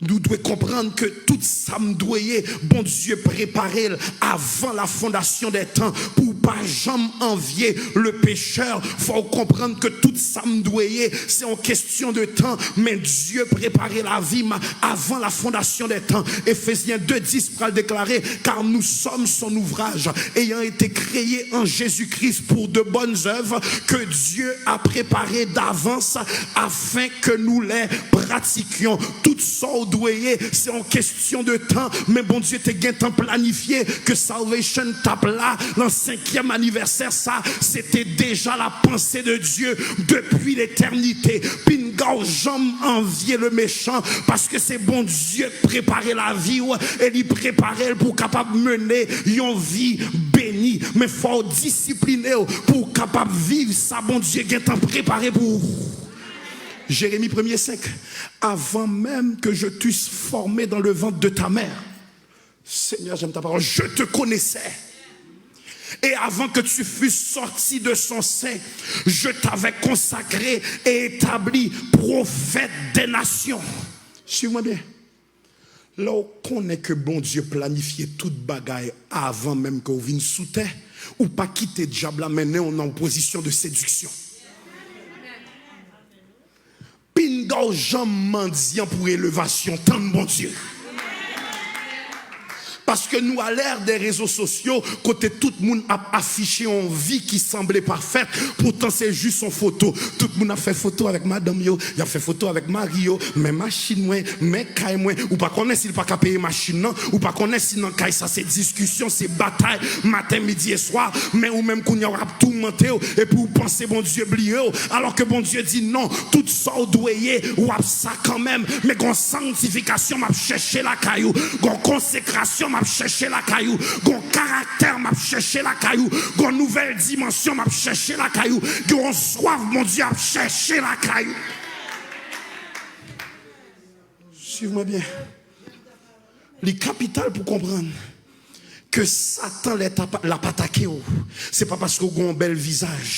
nou dwe konprann ke tout sa m dwe ye, Bondye prepare l avan la fondasyon dè tan, pou w pa janm anvye le pécheur. Fò w konprann ke tout sa m dwe ye, se yon kesyon de tan, men Dye prepare lavi m avan la fondasyon dè tan. Efezyen de dis pral deklare, car nous sommes son ouvrage, ayant été créés en Jésus-Christ pour de bonnes œuvres que Dieu a préparées d'avance afin que nous les pratiquions. Tout sa w dwe ye, se yon kesyon de tan, men Bondye te gentan planifye ke Salvation t ap la nan senkyèm anivèsè sa, se te deja la panse de Dye depi letènite. Pinga w janm anvye le mechan, paske se Bondye k prepare lavi w, e li prepare l pou w kapab mennen yon vi beni. Men fò w disipline w pou w kapab viv sa Bondye gentan prepare pou ou. Jérémie premier cinq, avant même que je t'eusse formé dans le ventre de ta mère, Seigneur, j'aime ta parole, je te connaissais. Et avant que tu fusses sorti de son sein, je t'avais consacré et établi prophète des nations. Suiv mwen byen. Lè w konnen ke Bondye planifye tout bagay avan menm ke w vin sou tè, ou pa kite dyab la mennen w nan yon pozisyon de sediksyon. Pinga w janm mandyan pou elevasyon, tann Bondye. Paske nou alè de rezo sosyo kote tout moun ap afiche yon vi ki sanble pafèt, poutan se jis yon foto. Tout moun ap fè foto avèk madanm yo, y ap fè foto avèk mari yo, men machin mwen, men kay mwen. Ou pa konnen si l pa ka peye machin nan, ou pa konnen si nan kay sa se diskisyon, se batay, maten, midi e swa, men ou menm kounye a w ap toumante w, epi w panse Bondye bliye w, alò ke Bondye di non, tout sa w dwe ye, w ap sa kanmenm, men gon sanktifikasyon m ap chèche lakay ou, gon konsekrasyon m ap chèche lakay ou, gon karaktè m ap chèche lakay ou, gon nouvèl dimansyon m ap chèche lakay ou, gon swaf Bondye ap chèche lakay ou. Suiv mwen byen. Li kapital pou konprann ke Satan, lè t ap, l ap atake w, se pa paske w gen yon bèl vizaj.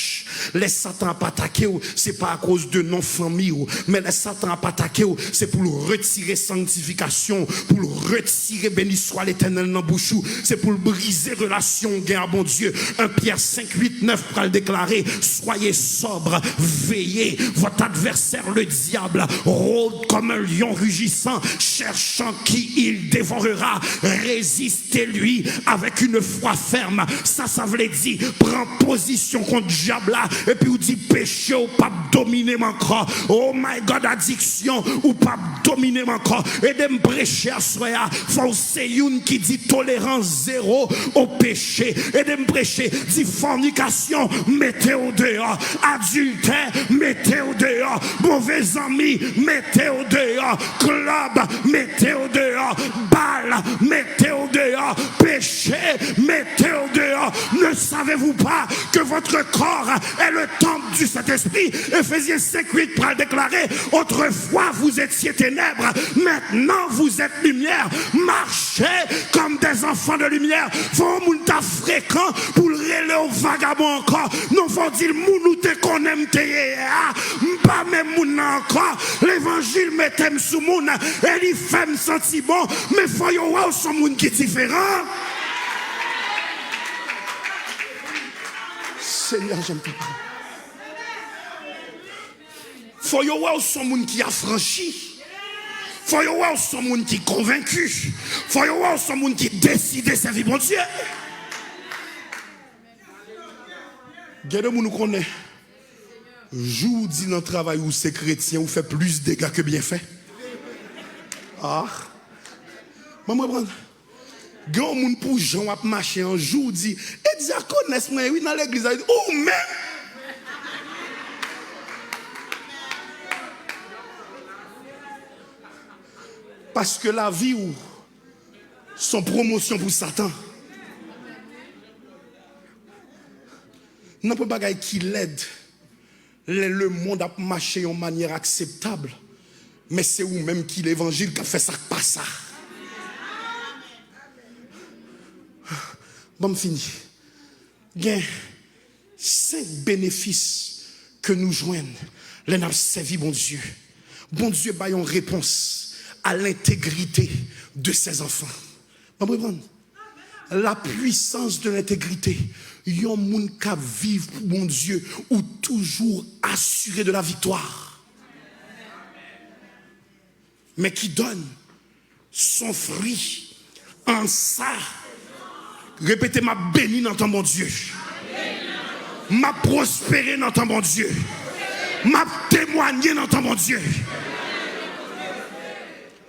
Lè Satan ap atake w, se pa akoz de non fanmi w. Men lè Satan ap atake w, se pou l retire sanktifikasyon, pou l retire beniswa Letènèl nan bouch ou, se pou l brize relasyon w gen a Bondye. En Pyè senk uit nèf pral deklare, soyez sobre, veillez, votre adversaire le diable rôde comme un lion rugissant, cherchant qui il dévorera. Résistez-lui avec une foi ferme. Sa, sa vle di, pran pozisyon kont dyab la, epi w di, peche, ou p ap domine m ankò. Oh my God, adiksyon, ou p ap domine m ankò. Ede m preche aswè a. Fò w se youn ki di tolerans zewo o peche. Ede m preche. Di fònikasyon, mete w deyò. Adiltè, mete w deyò. Move zanmi, mete w deyò. Klèb, mete w deyò. Bal, mete w deyò. Péché, mete w deyò. Ne savez-vous pas que votre corps est le temple du Saint-Esprit? Éphésiens cinq huit pral deklare, autrefois vous étiez ténèbres, maintenant vous êtes lumière. Marchez comme des enfants de lumière. Fò yon moun ta frekan pou l rele w vagabon ankò. Non, fò w di l, moun ou te konnen m te ye yè a, m pa menm moun nan ankò. Levanjil mete m sou moun e li fè m santi bon. Men fò yo wè w se yon moun ki diferan. Senyè, j'aime ta parole. Fò yo wè w se yon moun ki afranchi. Fò yo wè w se yon moun ki konvenki. Fò yo wè w se yon moun ki deside sèvi Bondye. Gen de moun ou konnen, jou w di nan travay ou se kretyen, ou fè plis dega ke byenfè. Ah. Mwen, mwen pran. Gen yon moun pou jan w ap mache an, jou w di, e dyakonès mwen wi nan legliz la, li di, ou menm? Paske lavi w se yon pwomosyon pou Satan. Nan pou bagay ki lèd, lè lemonn ap mache yon manyè akseptab, men se ou menm ki levanjil k ap fè sa k pa sa. Ban m fini. Gen senk benefis ke nou jwenn lè n ap sèvi Bondye. Bondye bay yon repons à l'intégrité de ses enfants. Ban m reprann. La puissance de l'intégrité. Yon moun k ap viv pou Bondye ou toujou asire de la victoire. Mais qui donne son fruit en sa. Repete, m ap beni nan tan Bondye. M ap pwospere nan tan Bondye. M ap temwanye nan tan Bondye.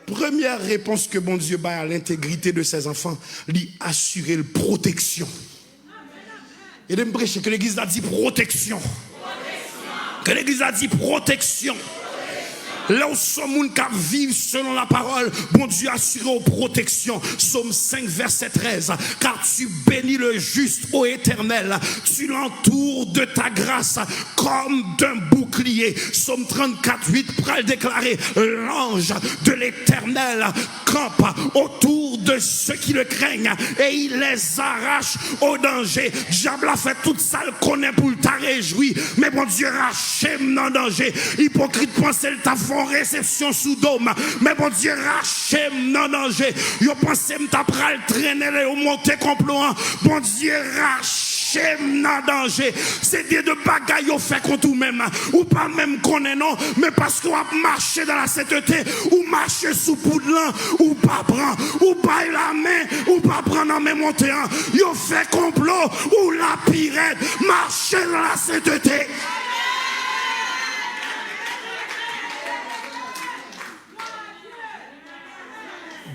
Premyè repons ke Bondye bay a lentegrite de ses enfants, li asire l pwoteksyon. Ede m preche, ke legliz la di pwoteksyon. Ke legliz la di pwoteksyon. Lè w se yon moun k ap viv selon lapawòl, Bondye asire w pwoteksyon. Sòm senk, vèsè trèz, car tu bénis le juste, ô Éternel, tu l'entoures de ta grâce comme d'un bouclier. Sòm trannkat, uit pral deklare, l'ange de l'Éternel campe autour de ceux qui le craignent et il les arrache au danger. Dyab la fè tout sa l konnen pou l ta rejwi, men Bondye rache m nan danje. Ipokrit panse l t ap fè yon resepsyon sou do m, men Bondye rache m nan danje. Yo panse m ta pral trennen lè yo monte konplo an. Bondye rache m nan danje. Se de, de bagay yo fè kont ou menm. Ou pa menm konnen non, men paske w ap mache dans la sainteté, ou mache sou poud lan, ou pa pran, ou bay lamen, ou pa pran nan men monte an. Yo fè konplo, ou la pi rèd. Mache dans la sainteté.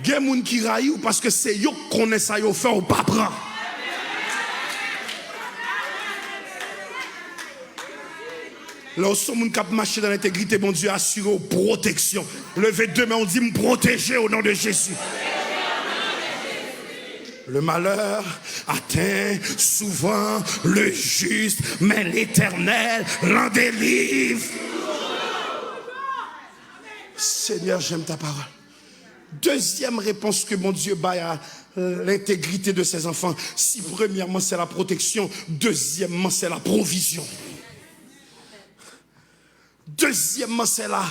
Gen moun ki rayi w paske se yo k konnen sa yo fè w pa pran. Lè w se yon moun k ap mache nan lentegrite, Bondye asire w pwoteksyon. Leve de men w, di, m pwoteje au nom de Jésus. Le malheur atteint souvent le juste, mais l'Éternel l'en délivre. Seigneur, j'aime ta parole. Dezyèm repons ke Bondye bay a lentegrite de ses enfants, si premyèman se la pwoteksyon, dezyèmman se la pwovizyon. Dezyèmman se la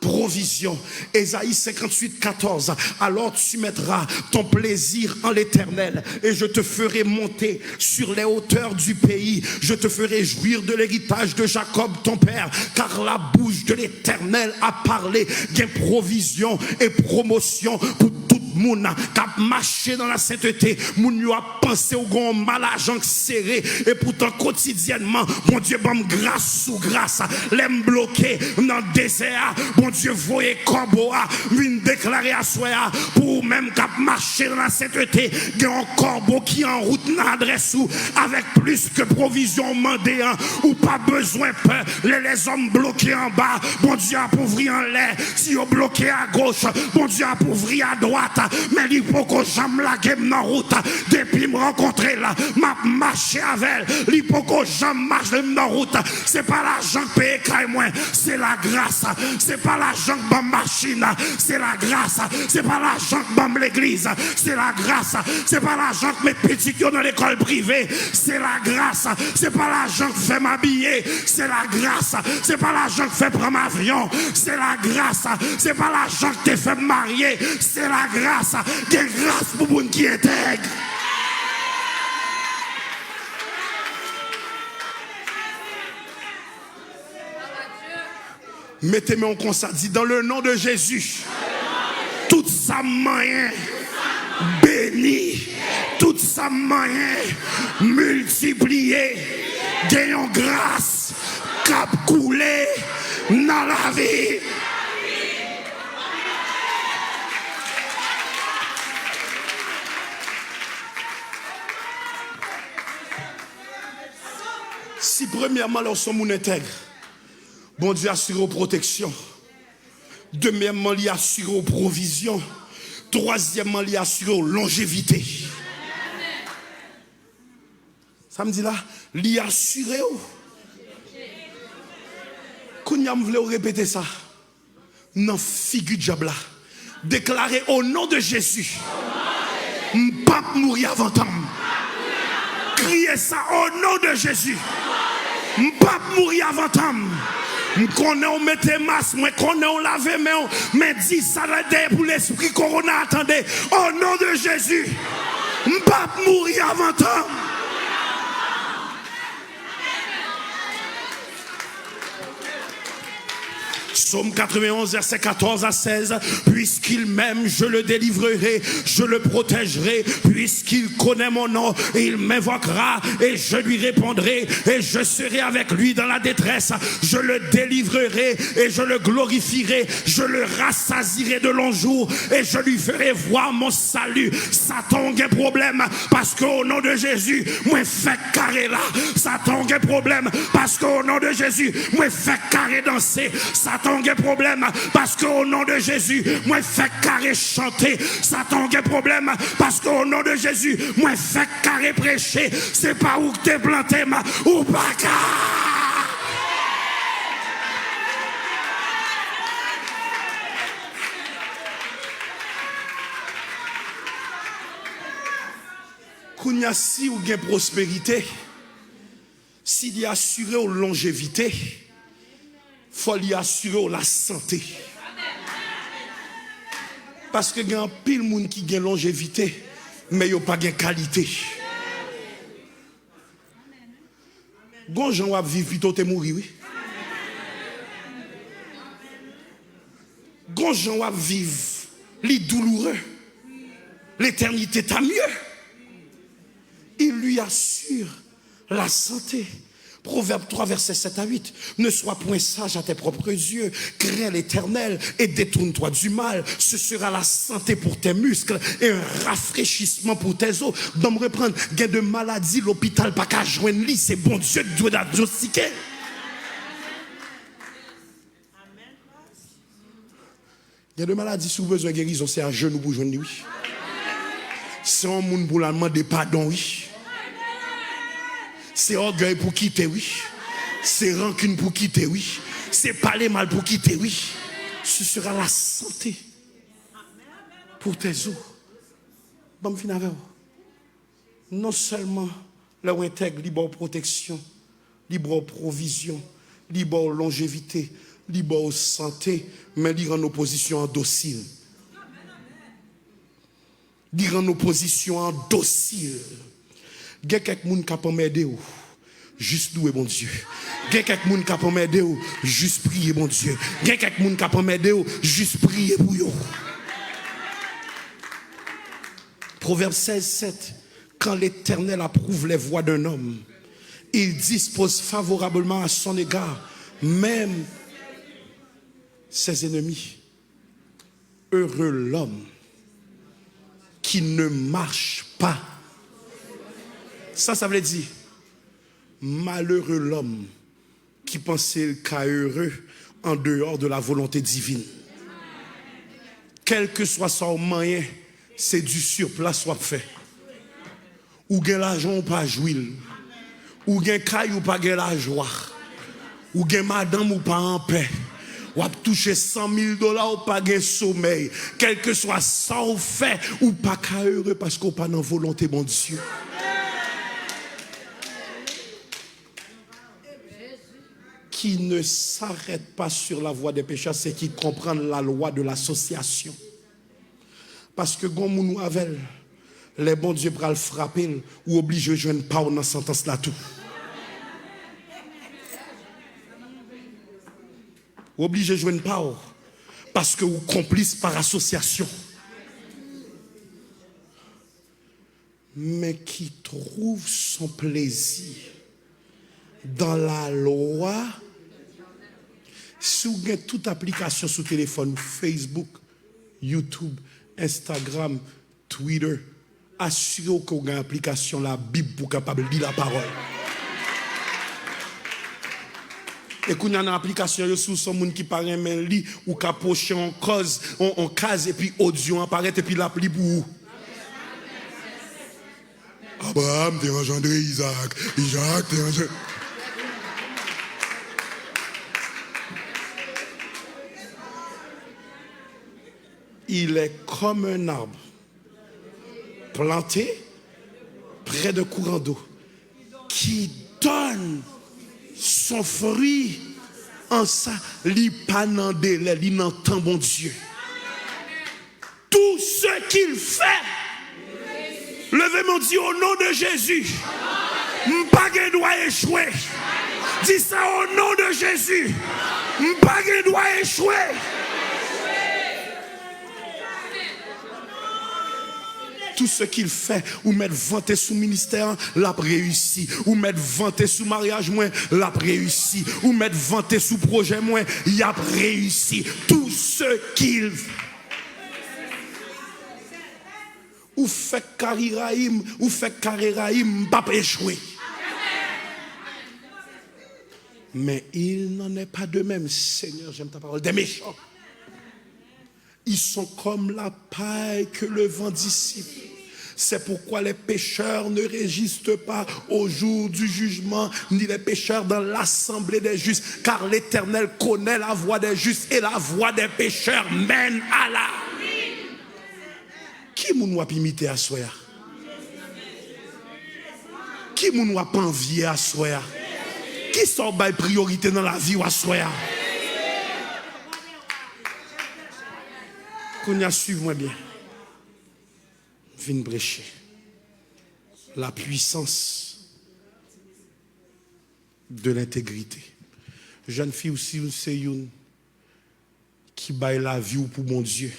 pwovizyon. Ezayi senkanntuit katòz, alors tu mettras ton plaisir en l'Éternel et je te ferai monter sur les hauteurs du pays. Je te ferai jouir de l'héritage de Jacob ton père, car la bouche de l'Éternel a parlé. Gen pwovizyon e pwomosyon pou tout Moun k ap mache nan la senteté, moun yo ap panse w gon mal ajan k sere. Epoutan, kotidyènman, Bondye ban m gras sou gras. Lè m bloke nan dezè a, Bondye voye kòbo a vin deklare aswè a pou ou menm k ap mache nan la senteté. Gen yon kòbo ki an wout nan adrès ou avèk plis ke pwovizyon w mande an. Ou pa bezwen pè. Lè lèzòm bloke anba, Bondye ap ouvri anlè. Si yo bloke agoch, Bondye ap ouvri adwat. Men li poko janm lage m nan wout. Depi m rankontre l, m ap mache avè l. Li poko janm mache m nan wout. Se pa lajan k peye kay mwen, se lagras. Se pa lajan k ban m machin, se lagras. Se pa lajan k ban m legliz, se lagras. Se pa lajan k met pitit yo nan lekòl prive, se lagras. Se pa lajan k fè m abiye, se lagras. Se pa lajan k fè pran m avyon, se lagras. Se pa lajan k te fè m marye, se lagras. Gen gras pou moun ki entèg. Mete men w konsa, di, dans le nom de Jésus, tout sa m manyen beni, tout sa m manyen miltipliye. Gen yon gras k ap koule nan lavi. Si premyèman lè w se yon moun entèg, Bondye asire w pwoteksyon. Dezyèmman, li asire w pwovizyon. Twazyèmman, li asire w lonjevite. Sa m di la, li asire w. Kounye a, m vle w repete sa nan figi dyab la. Deklare, au nom de Jésus, m p ap mouri avan tan m. Kriye sa, au nom de Jésus, m p ap mouri avan tan m. M konnen w mete mas, mwen konnen w lave men w, men di sa la dèyè pou lespri kowona a tande. Au nom de Jésus, m p ap mouri avan tan m. Psaume quatre-vingt-onze, versets quatorze à seize. Puisqu'il m'aime, je le délivrerai, je le protégerai. Puisqu'il connaît mon nom, il m'invoquera et je lui répondrai et je serai avec lui dans la détresse. Je le délivrerai et je le glorifierai. Je le rassasierai de longs jours et je lui ferai voir mon salut. Satan, w gen pwoblèm, paske au nom de Jésus, mwen fèk kare la. Satan, w gen pwoblèm, paske au nom de Jésus, mwen fèk kare danse. Satan, w gen pwoblèm, paske au nom de Jésus, mwen fèk kare chante. Satan, w gen pwoblèm, paske au nom de Jésus, mwen fèk kare preche. Se pa ou k te plante m, ou pa ka. Kounye a, si w gen pwosperite, si li asire w lonjevite, fò li asire w lasante. Paske gen anpil moun ki gen lonjevite, men yo pa gen kalite. Gon jan w ap viv, pito w te mouri, wi. Gon jan w ap viv, li douloureux. L'éternité t'a mieux. Il lui assure la santé. Proverbe trois, versets sept à huit. Ne sois point sage à tes propres yeux. Crains l'Éternel et détourne-toi du mal. Ce sera la santé pour tes muscles et un rafraîchissement pour tes os. Ban m reprann, gen de maladi lopital pa ka jwenn li, se Bondye ki dwe dyagnostike. Gen de maladi, si w bezwen gerizon, se ajenou pou w jwenn li, wi. Se yon moun pou w al mande padon, wi. Se ògèy pou w kite, wi. Se rankin pou w kite, wi. Se pale mal pou w kite, wi. Ce sera la santé pour tes os. Ban m fin avè w. Non sèlman lè w entèg, li ba w pwoteksyon, li ba w pwovizyon, li ba w lonjevite, li ba w sante, men li rann opozisyon an dosil. Li rann opozisyon an dosil. Gen kèk moun k ap anmède w, jis louwe Bondye. Gen kèk moun k ap anmède w, jis priye Bondye. Gen kèk moun k ap anmède w, jis priye pou yo. Proverbe seize sept, quand l'Éternel approuve les voies d'un homme, il dispose favorablement à son égard, même ses ennemis. Heureux l'homme qui ne marche pas. Sa, sa vle di, malere lòm ki panse l ka ere an deyò de la volonte divin. Kèlkeswa sa w manyen, se di siplas w ap fè. Ou gen lajan, ou pa jwi l. Ou gen kay, ou pa gen lajwa. Ou gen madanm, ou pa anpè. W ap touche san mil dola, ou pa gen somèy. Kèlkeswa sa w fè, ou pa ka ere paske w pa nan volonte Bondye. Qui ne s'arrête pas sur la voie des pécheurs, c'est qui comprend la loi de l'association. Paske gon moun ou avè l, lè Bondye pral frape l, ou oblije jwenn pa w nan santans la tou. Ou oblije jwenn pa w, paske ou konplis par asosyasyon. Mais qui trouve son plaisir dans la loi. Si w gen tout aplikasyon sou telefòn ou, Facebook, YouTube, Instagram, Twitter, asire w ke w gen aplikasyon Labib pou w kapab li lapawòl. E kounye a nan aplikasyon yo, si w se yon moun ki pa renmen li, ou ka pwoche yon kòz, yon, yon kaz, epi odyo an parèt, epi l ap li pou ou. Abraham te anjandre Izaak. Izaak te anjandre. Il est comme un arbre planté près de courant d'eau qui donne son fruit en sa, li pa nan delè, li nan tan Bondye. Tout ce qu'il fait. Leve men w, di, au nom de Jésus, m pa gen dwa echwe. Di sa, au nom de Jésus, m pa gen dwa echwe. Tout ce qu'il fait, ou mèt vante sou ministè an, l ap reyisi. Ou mèt vante sou maryaj mwen, l ap reyisi. Ou mèt vante sou pwojè mwen, y ap reyisi. Tout ce qu'il fait. Ou fèk kari rayi m, ou fèk kare rayi m, m p ap echwe. Mais il n'en est pas de même, Seigneur, j'aime ta parole, des méchants. Ils sont comme la paille que le vent dissipe. C'est pourquoi les pécheurs ne résistent pas au jour du jugement, ni les pécheurs dans l'assemblée des justes, car l'Éternel connaît la voie des justes et la voie des pécheurs mène à la. Ki moun w ap imite aswè a? Ki moun w ap anvye aswè a? Kisa w bay priyorite nan lavi w aswè a? Kounye a, swiv mwen byen. M vin preche. La puissance de l'intégrité. Jèn fi, ou si ou se youn ki bay lavi w pou Bondye,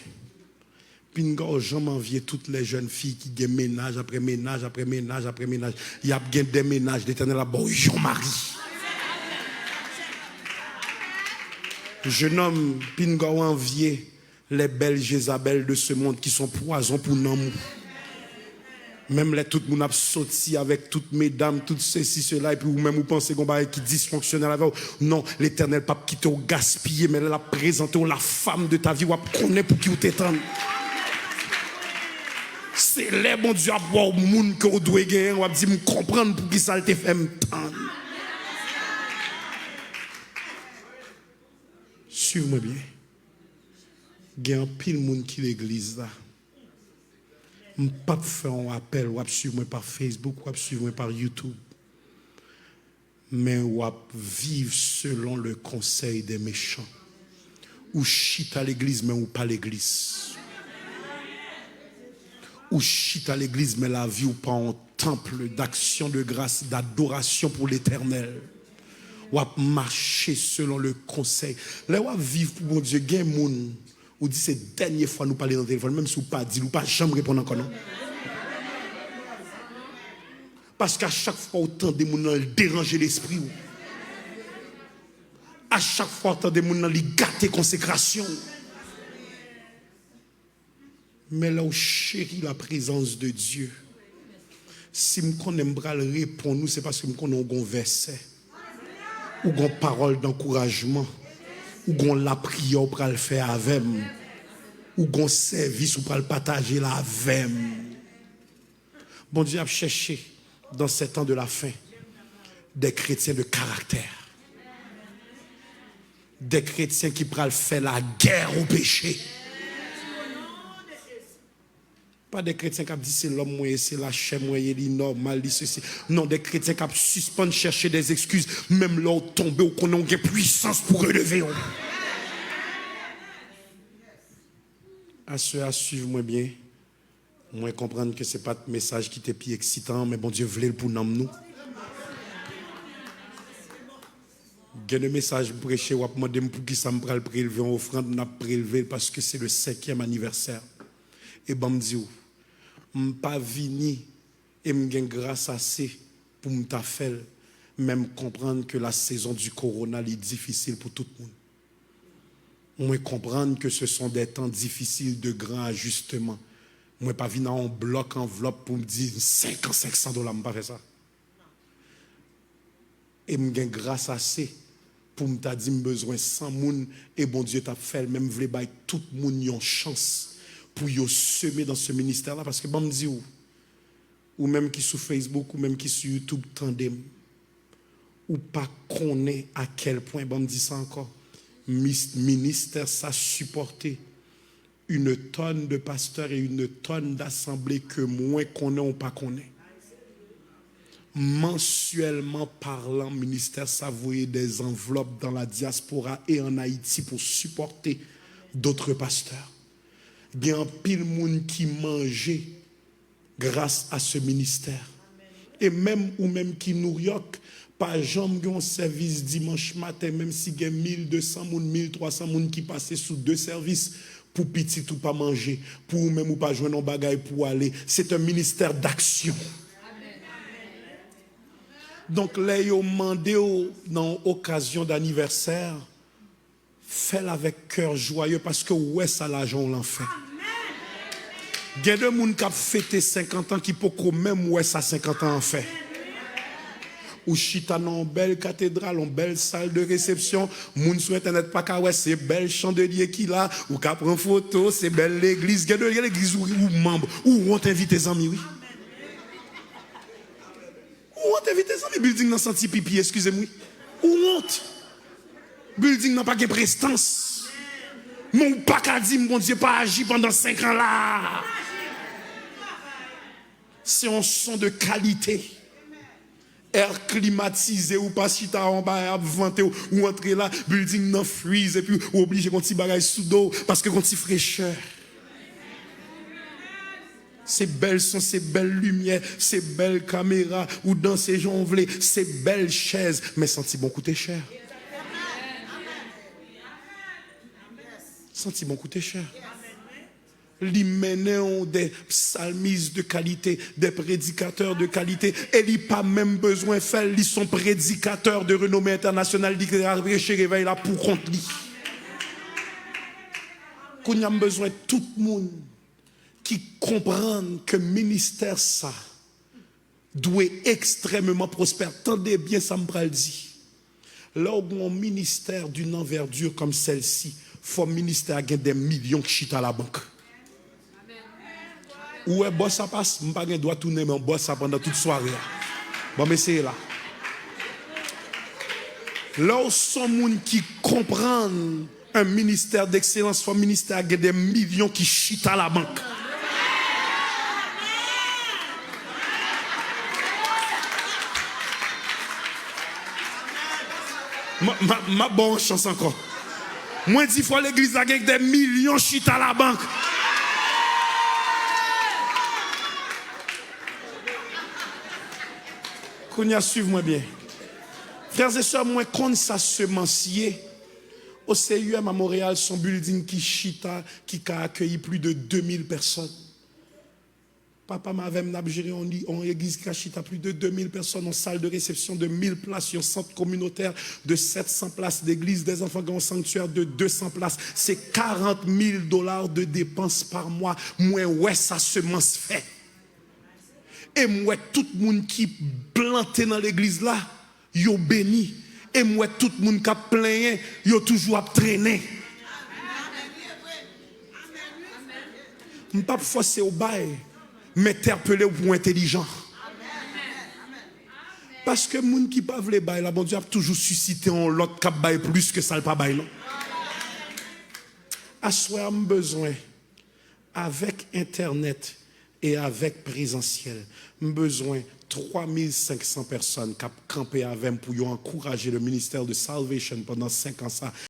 pinga w janm anvye tout lè jèn fi ki gen mennaj apre mennaj apre mennaj apre mennaj. Y ap gen de mennaj, Letènèl ap ba w yon mari. Jenòm, pinga w anvye les belles Jézabel de ce monde qui sont pwazon pou nanm ou. Menm lè tout moun ap soti avèk tout medam, tout sesi, sela, epi ou menm ou panse gon bagay ki disfonksyonèl avè w. Non, Letènèl p ap kite w gaspiye, men lè l ap prezante w la femme de ta vie, w ap konnen pou ki w te tann. Se lè Bondye ap ba w moun ke w dwe genyen, w ap di, "M konprann pou ki sa l te fè m tann." Swiv mwen byen. Gen anpil moun ki legliz la. M p ap fè yon apèl, w ap swiv mwen pa Facebook, w ap swiv mwen pa YouTube. Men w ap viv selon le conseil des méchants. Ou chita legliz, men ou pa legliz. Ou chita legliz, men lavi w pa yon temple d'action de grâce, d'adoration pour l'Éternel. W ap mache selon le conseil. Lè w ap viv pou Bondye, gen moun, ou di se dènye fwa nou pale nan telefòn, menm si w pa di l, ou pa janm reponn ankò, non. Paske a chak fwa ou tande moun nan, li deranje lespri w. A chak fwa ou tande moun nan, li gate konsekrasyon w. Men lè w cheri la prezans de Dye, si m konnen m pral reponn ou, se paske m konnen w gon vèsè, ou gon pawòl dankourajman, ou gon lapriyè w pral fè avè m, ou gon sèvis ou pral pataje la avè m. Bondye ap chèche, dans ces temps de la fin, des chrétiens de caractère. Des chrétiens ki pral fè lagè o peche. Pa de kretyen k ap di se lòm mwen ye, se lachè mwen ye, li nòmal, li sesi. Non, de kretyen k ap sispann chèche des excuses. Menm lè w tonbe, w konnen w gen pwisans pou releve w. Aswè a, swiv mwen byen. Mwen konprann ke se pa t mesaj ki te pi eksitan an, men Bondye vle l pou nanm nou. Gen de mesaj m preche, w ap mande m poukisa m pral prelve yon ofrann, m ap prelve l paske se le senkyèm anivèsè. E ban m di w, m pa vini e m gen gras ase pou m ta fè l, men m konprann ke la sezon di kowona li difisil pou tout moun. Mwen konprann ke ce sont des temps difficiles de grands ajustements. Mwen pa vin a yon blòk anvlòp pou m di senk an, senk san dola, m pa fè sa. E m gen gras ase pou m ta di m bezwen san moun e Bondye t ap fè l, men m vle bay tout moun yon chans pou yo seme dans ce ministère là, paske ban m di w, ou menm ki sou Facebook, ou menm ki sou YouTube, tande m. Ou pa konnen a kèl pwen, ban m di sa ankò, mis-, ministè sa sipòte une tonne de pasteurs et une tonne d'assemblées ke mwen konnen ou pa konnen. Mansyèlman palan, ministè sa voye des enveloppes dans la diaspora et en Haïti pour supporter d'autres pasteurs. Gen anpil moun ki manje grâce à ce ministère. E menm ou menm ki New York, pa janm gen yon sèvis dimanch maten, menm si gen mil de san moun, mil twa san moun ki pase sou de sèvis, pou pitit ou pa manje, pou ou menm ou pa jwenn yon bagay pou w ale. C'est un ministère d'action. Donk, lè yo mande w nan yon okazyon d'anniversaire, fè l avèk kè jwaye paske w wè sa lajan w lan fè. Gen de moun k ap fete senkant an ki poko menm wè sa senkant an an fè. Ou chita nan yon bèl katedral, yon bèl sal de resepsyon, moun sou entènèt pa ka wè, se bèl chandelye ki la, ou ka pran foto, se bèl legliz. Gen de legliz ou, ou manm, ou wont envite zanmi, wi. Ou wont envite zanmi, building nan santi pipi, eskize m wi. Ou wont. Building nan pa gen prestans. Men ou pa ka di m Bondye pa aji pandan senk an la. Se yon son de kalite. Air klimatize, ou pa chita anba ap vante w, ou antre la, building nan freeze, epi ou oblije gon ti bagay sou do w, paske gon ti frechè. Se bèl son, se bèl limyè, se bèl kamera, ou danse jan w vle, se bèl chèz, men santi bon koute chè. Santi bon koute chè. Li mennen w de psalmis de kalite, de predikatè de kalite, e li pa menm bezwen fè l, li se yon predikatè de renome entènasyonal, li te ka preche revèy la pou kont li. Kounye a m bezwen tout moun ki konprann ke ministè sa dwe ekstrèmeman pwospè. Tande byen sa m pral di. Lè w gen yon ministè d'une envergure comme celle-ci, fò ministè a gen dè milyon ki chita labank. Ou wè bò sa pas, m pa gen dwa tounen men bò sa pandan tout sware a. Ban m eseye la. Lè w se yon moun ki konprann un ministère d'excellence, fò ministè a gen dè milyon ki chita labank. M, m, m ap ba w yon chans ankò. Mwen di fò legliz la gen dè milyon chita labank. Kounye a, swiv mwen byen. Frères et sœurs, mwen konn sa semans ye. O C U M a Montréal, se yon building ki chita, ki ka akeyi plis de de mil pèsòn. Papa m avè m, n ap jere yon, yon egliz ki ka chita plis de de mil pèsòn, yon sal de resepsyon de mil plas, yon sant kominotè de sèt san plas, legliz dèzanfan gen yon sanktyè de de san plas. Se karant mil dola de depans pa mwa. Mwen wè sa semans fè. E m wè tout moun ki plante nan legliz la, yo beni. E m wè tout moun k ap plenyen, yo toujou ap trennen. M p ap fòse w bay, m entèpele w pou w entèlijan. Paske moun ki pa vle bay la, Bondye ap toujou sisite yon lòt k ap bay plis ke sa l pa bay, non. Aswè a, m bezwen, avèk entènèt e avèk prezansyèl, m bezwen twa mil senk san pèsòn k ap kanpe avè m pou yo ankouraje le ministère de salvation pandan senk an sa.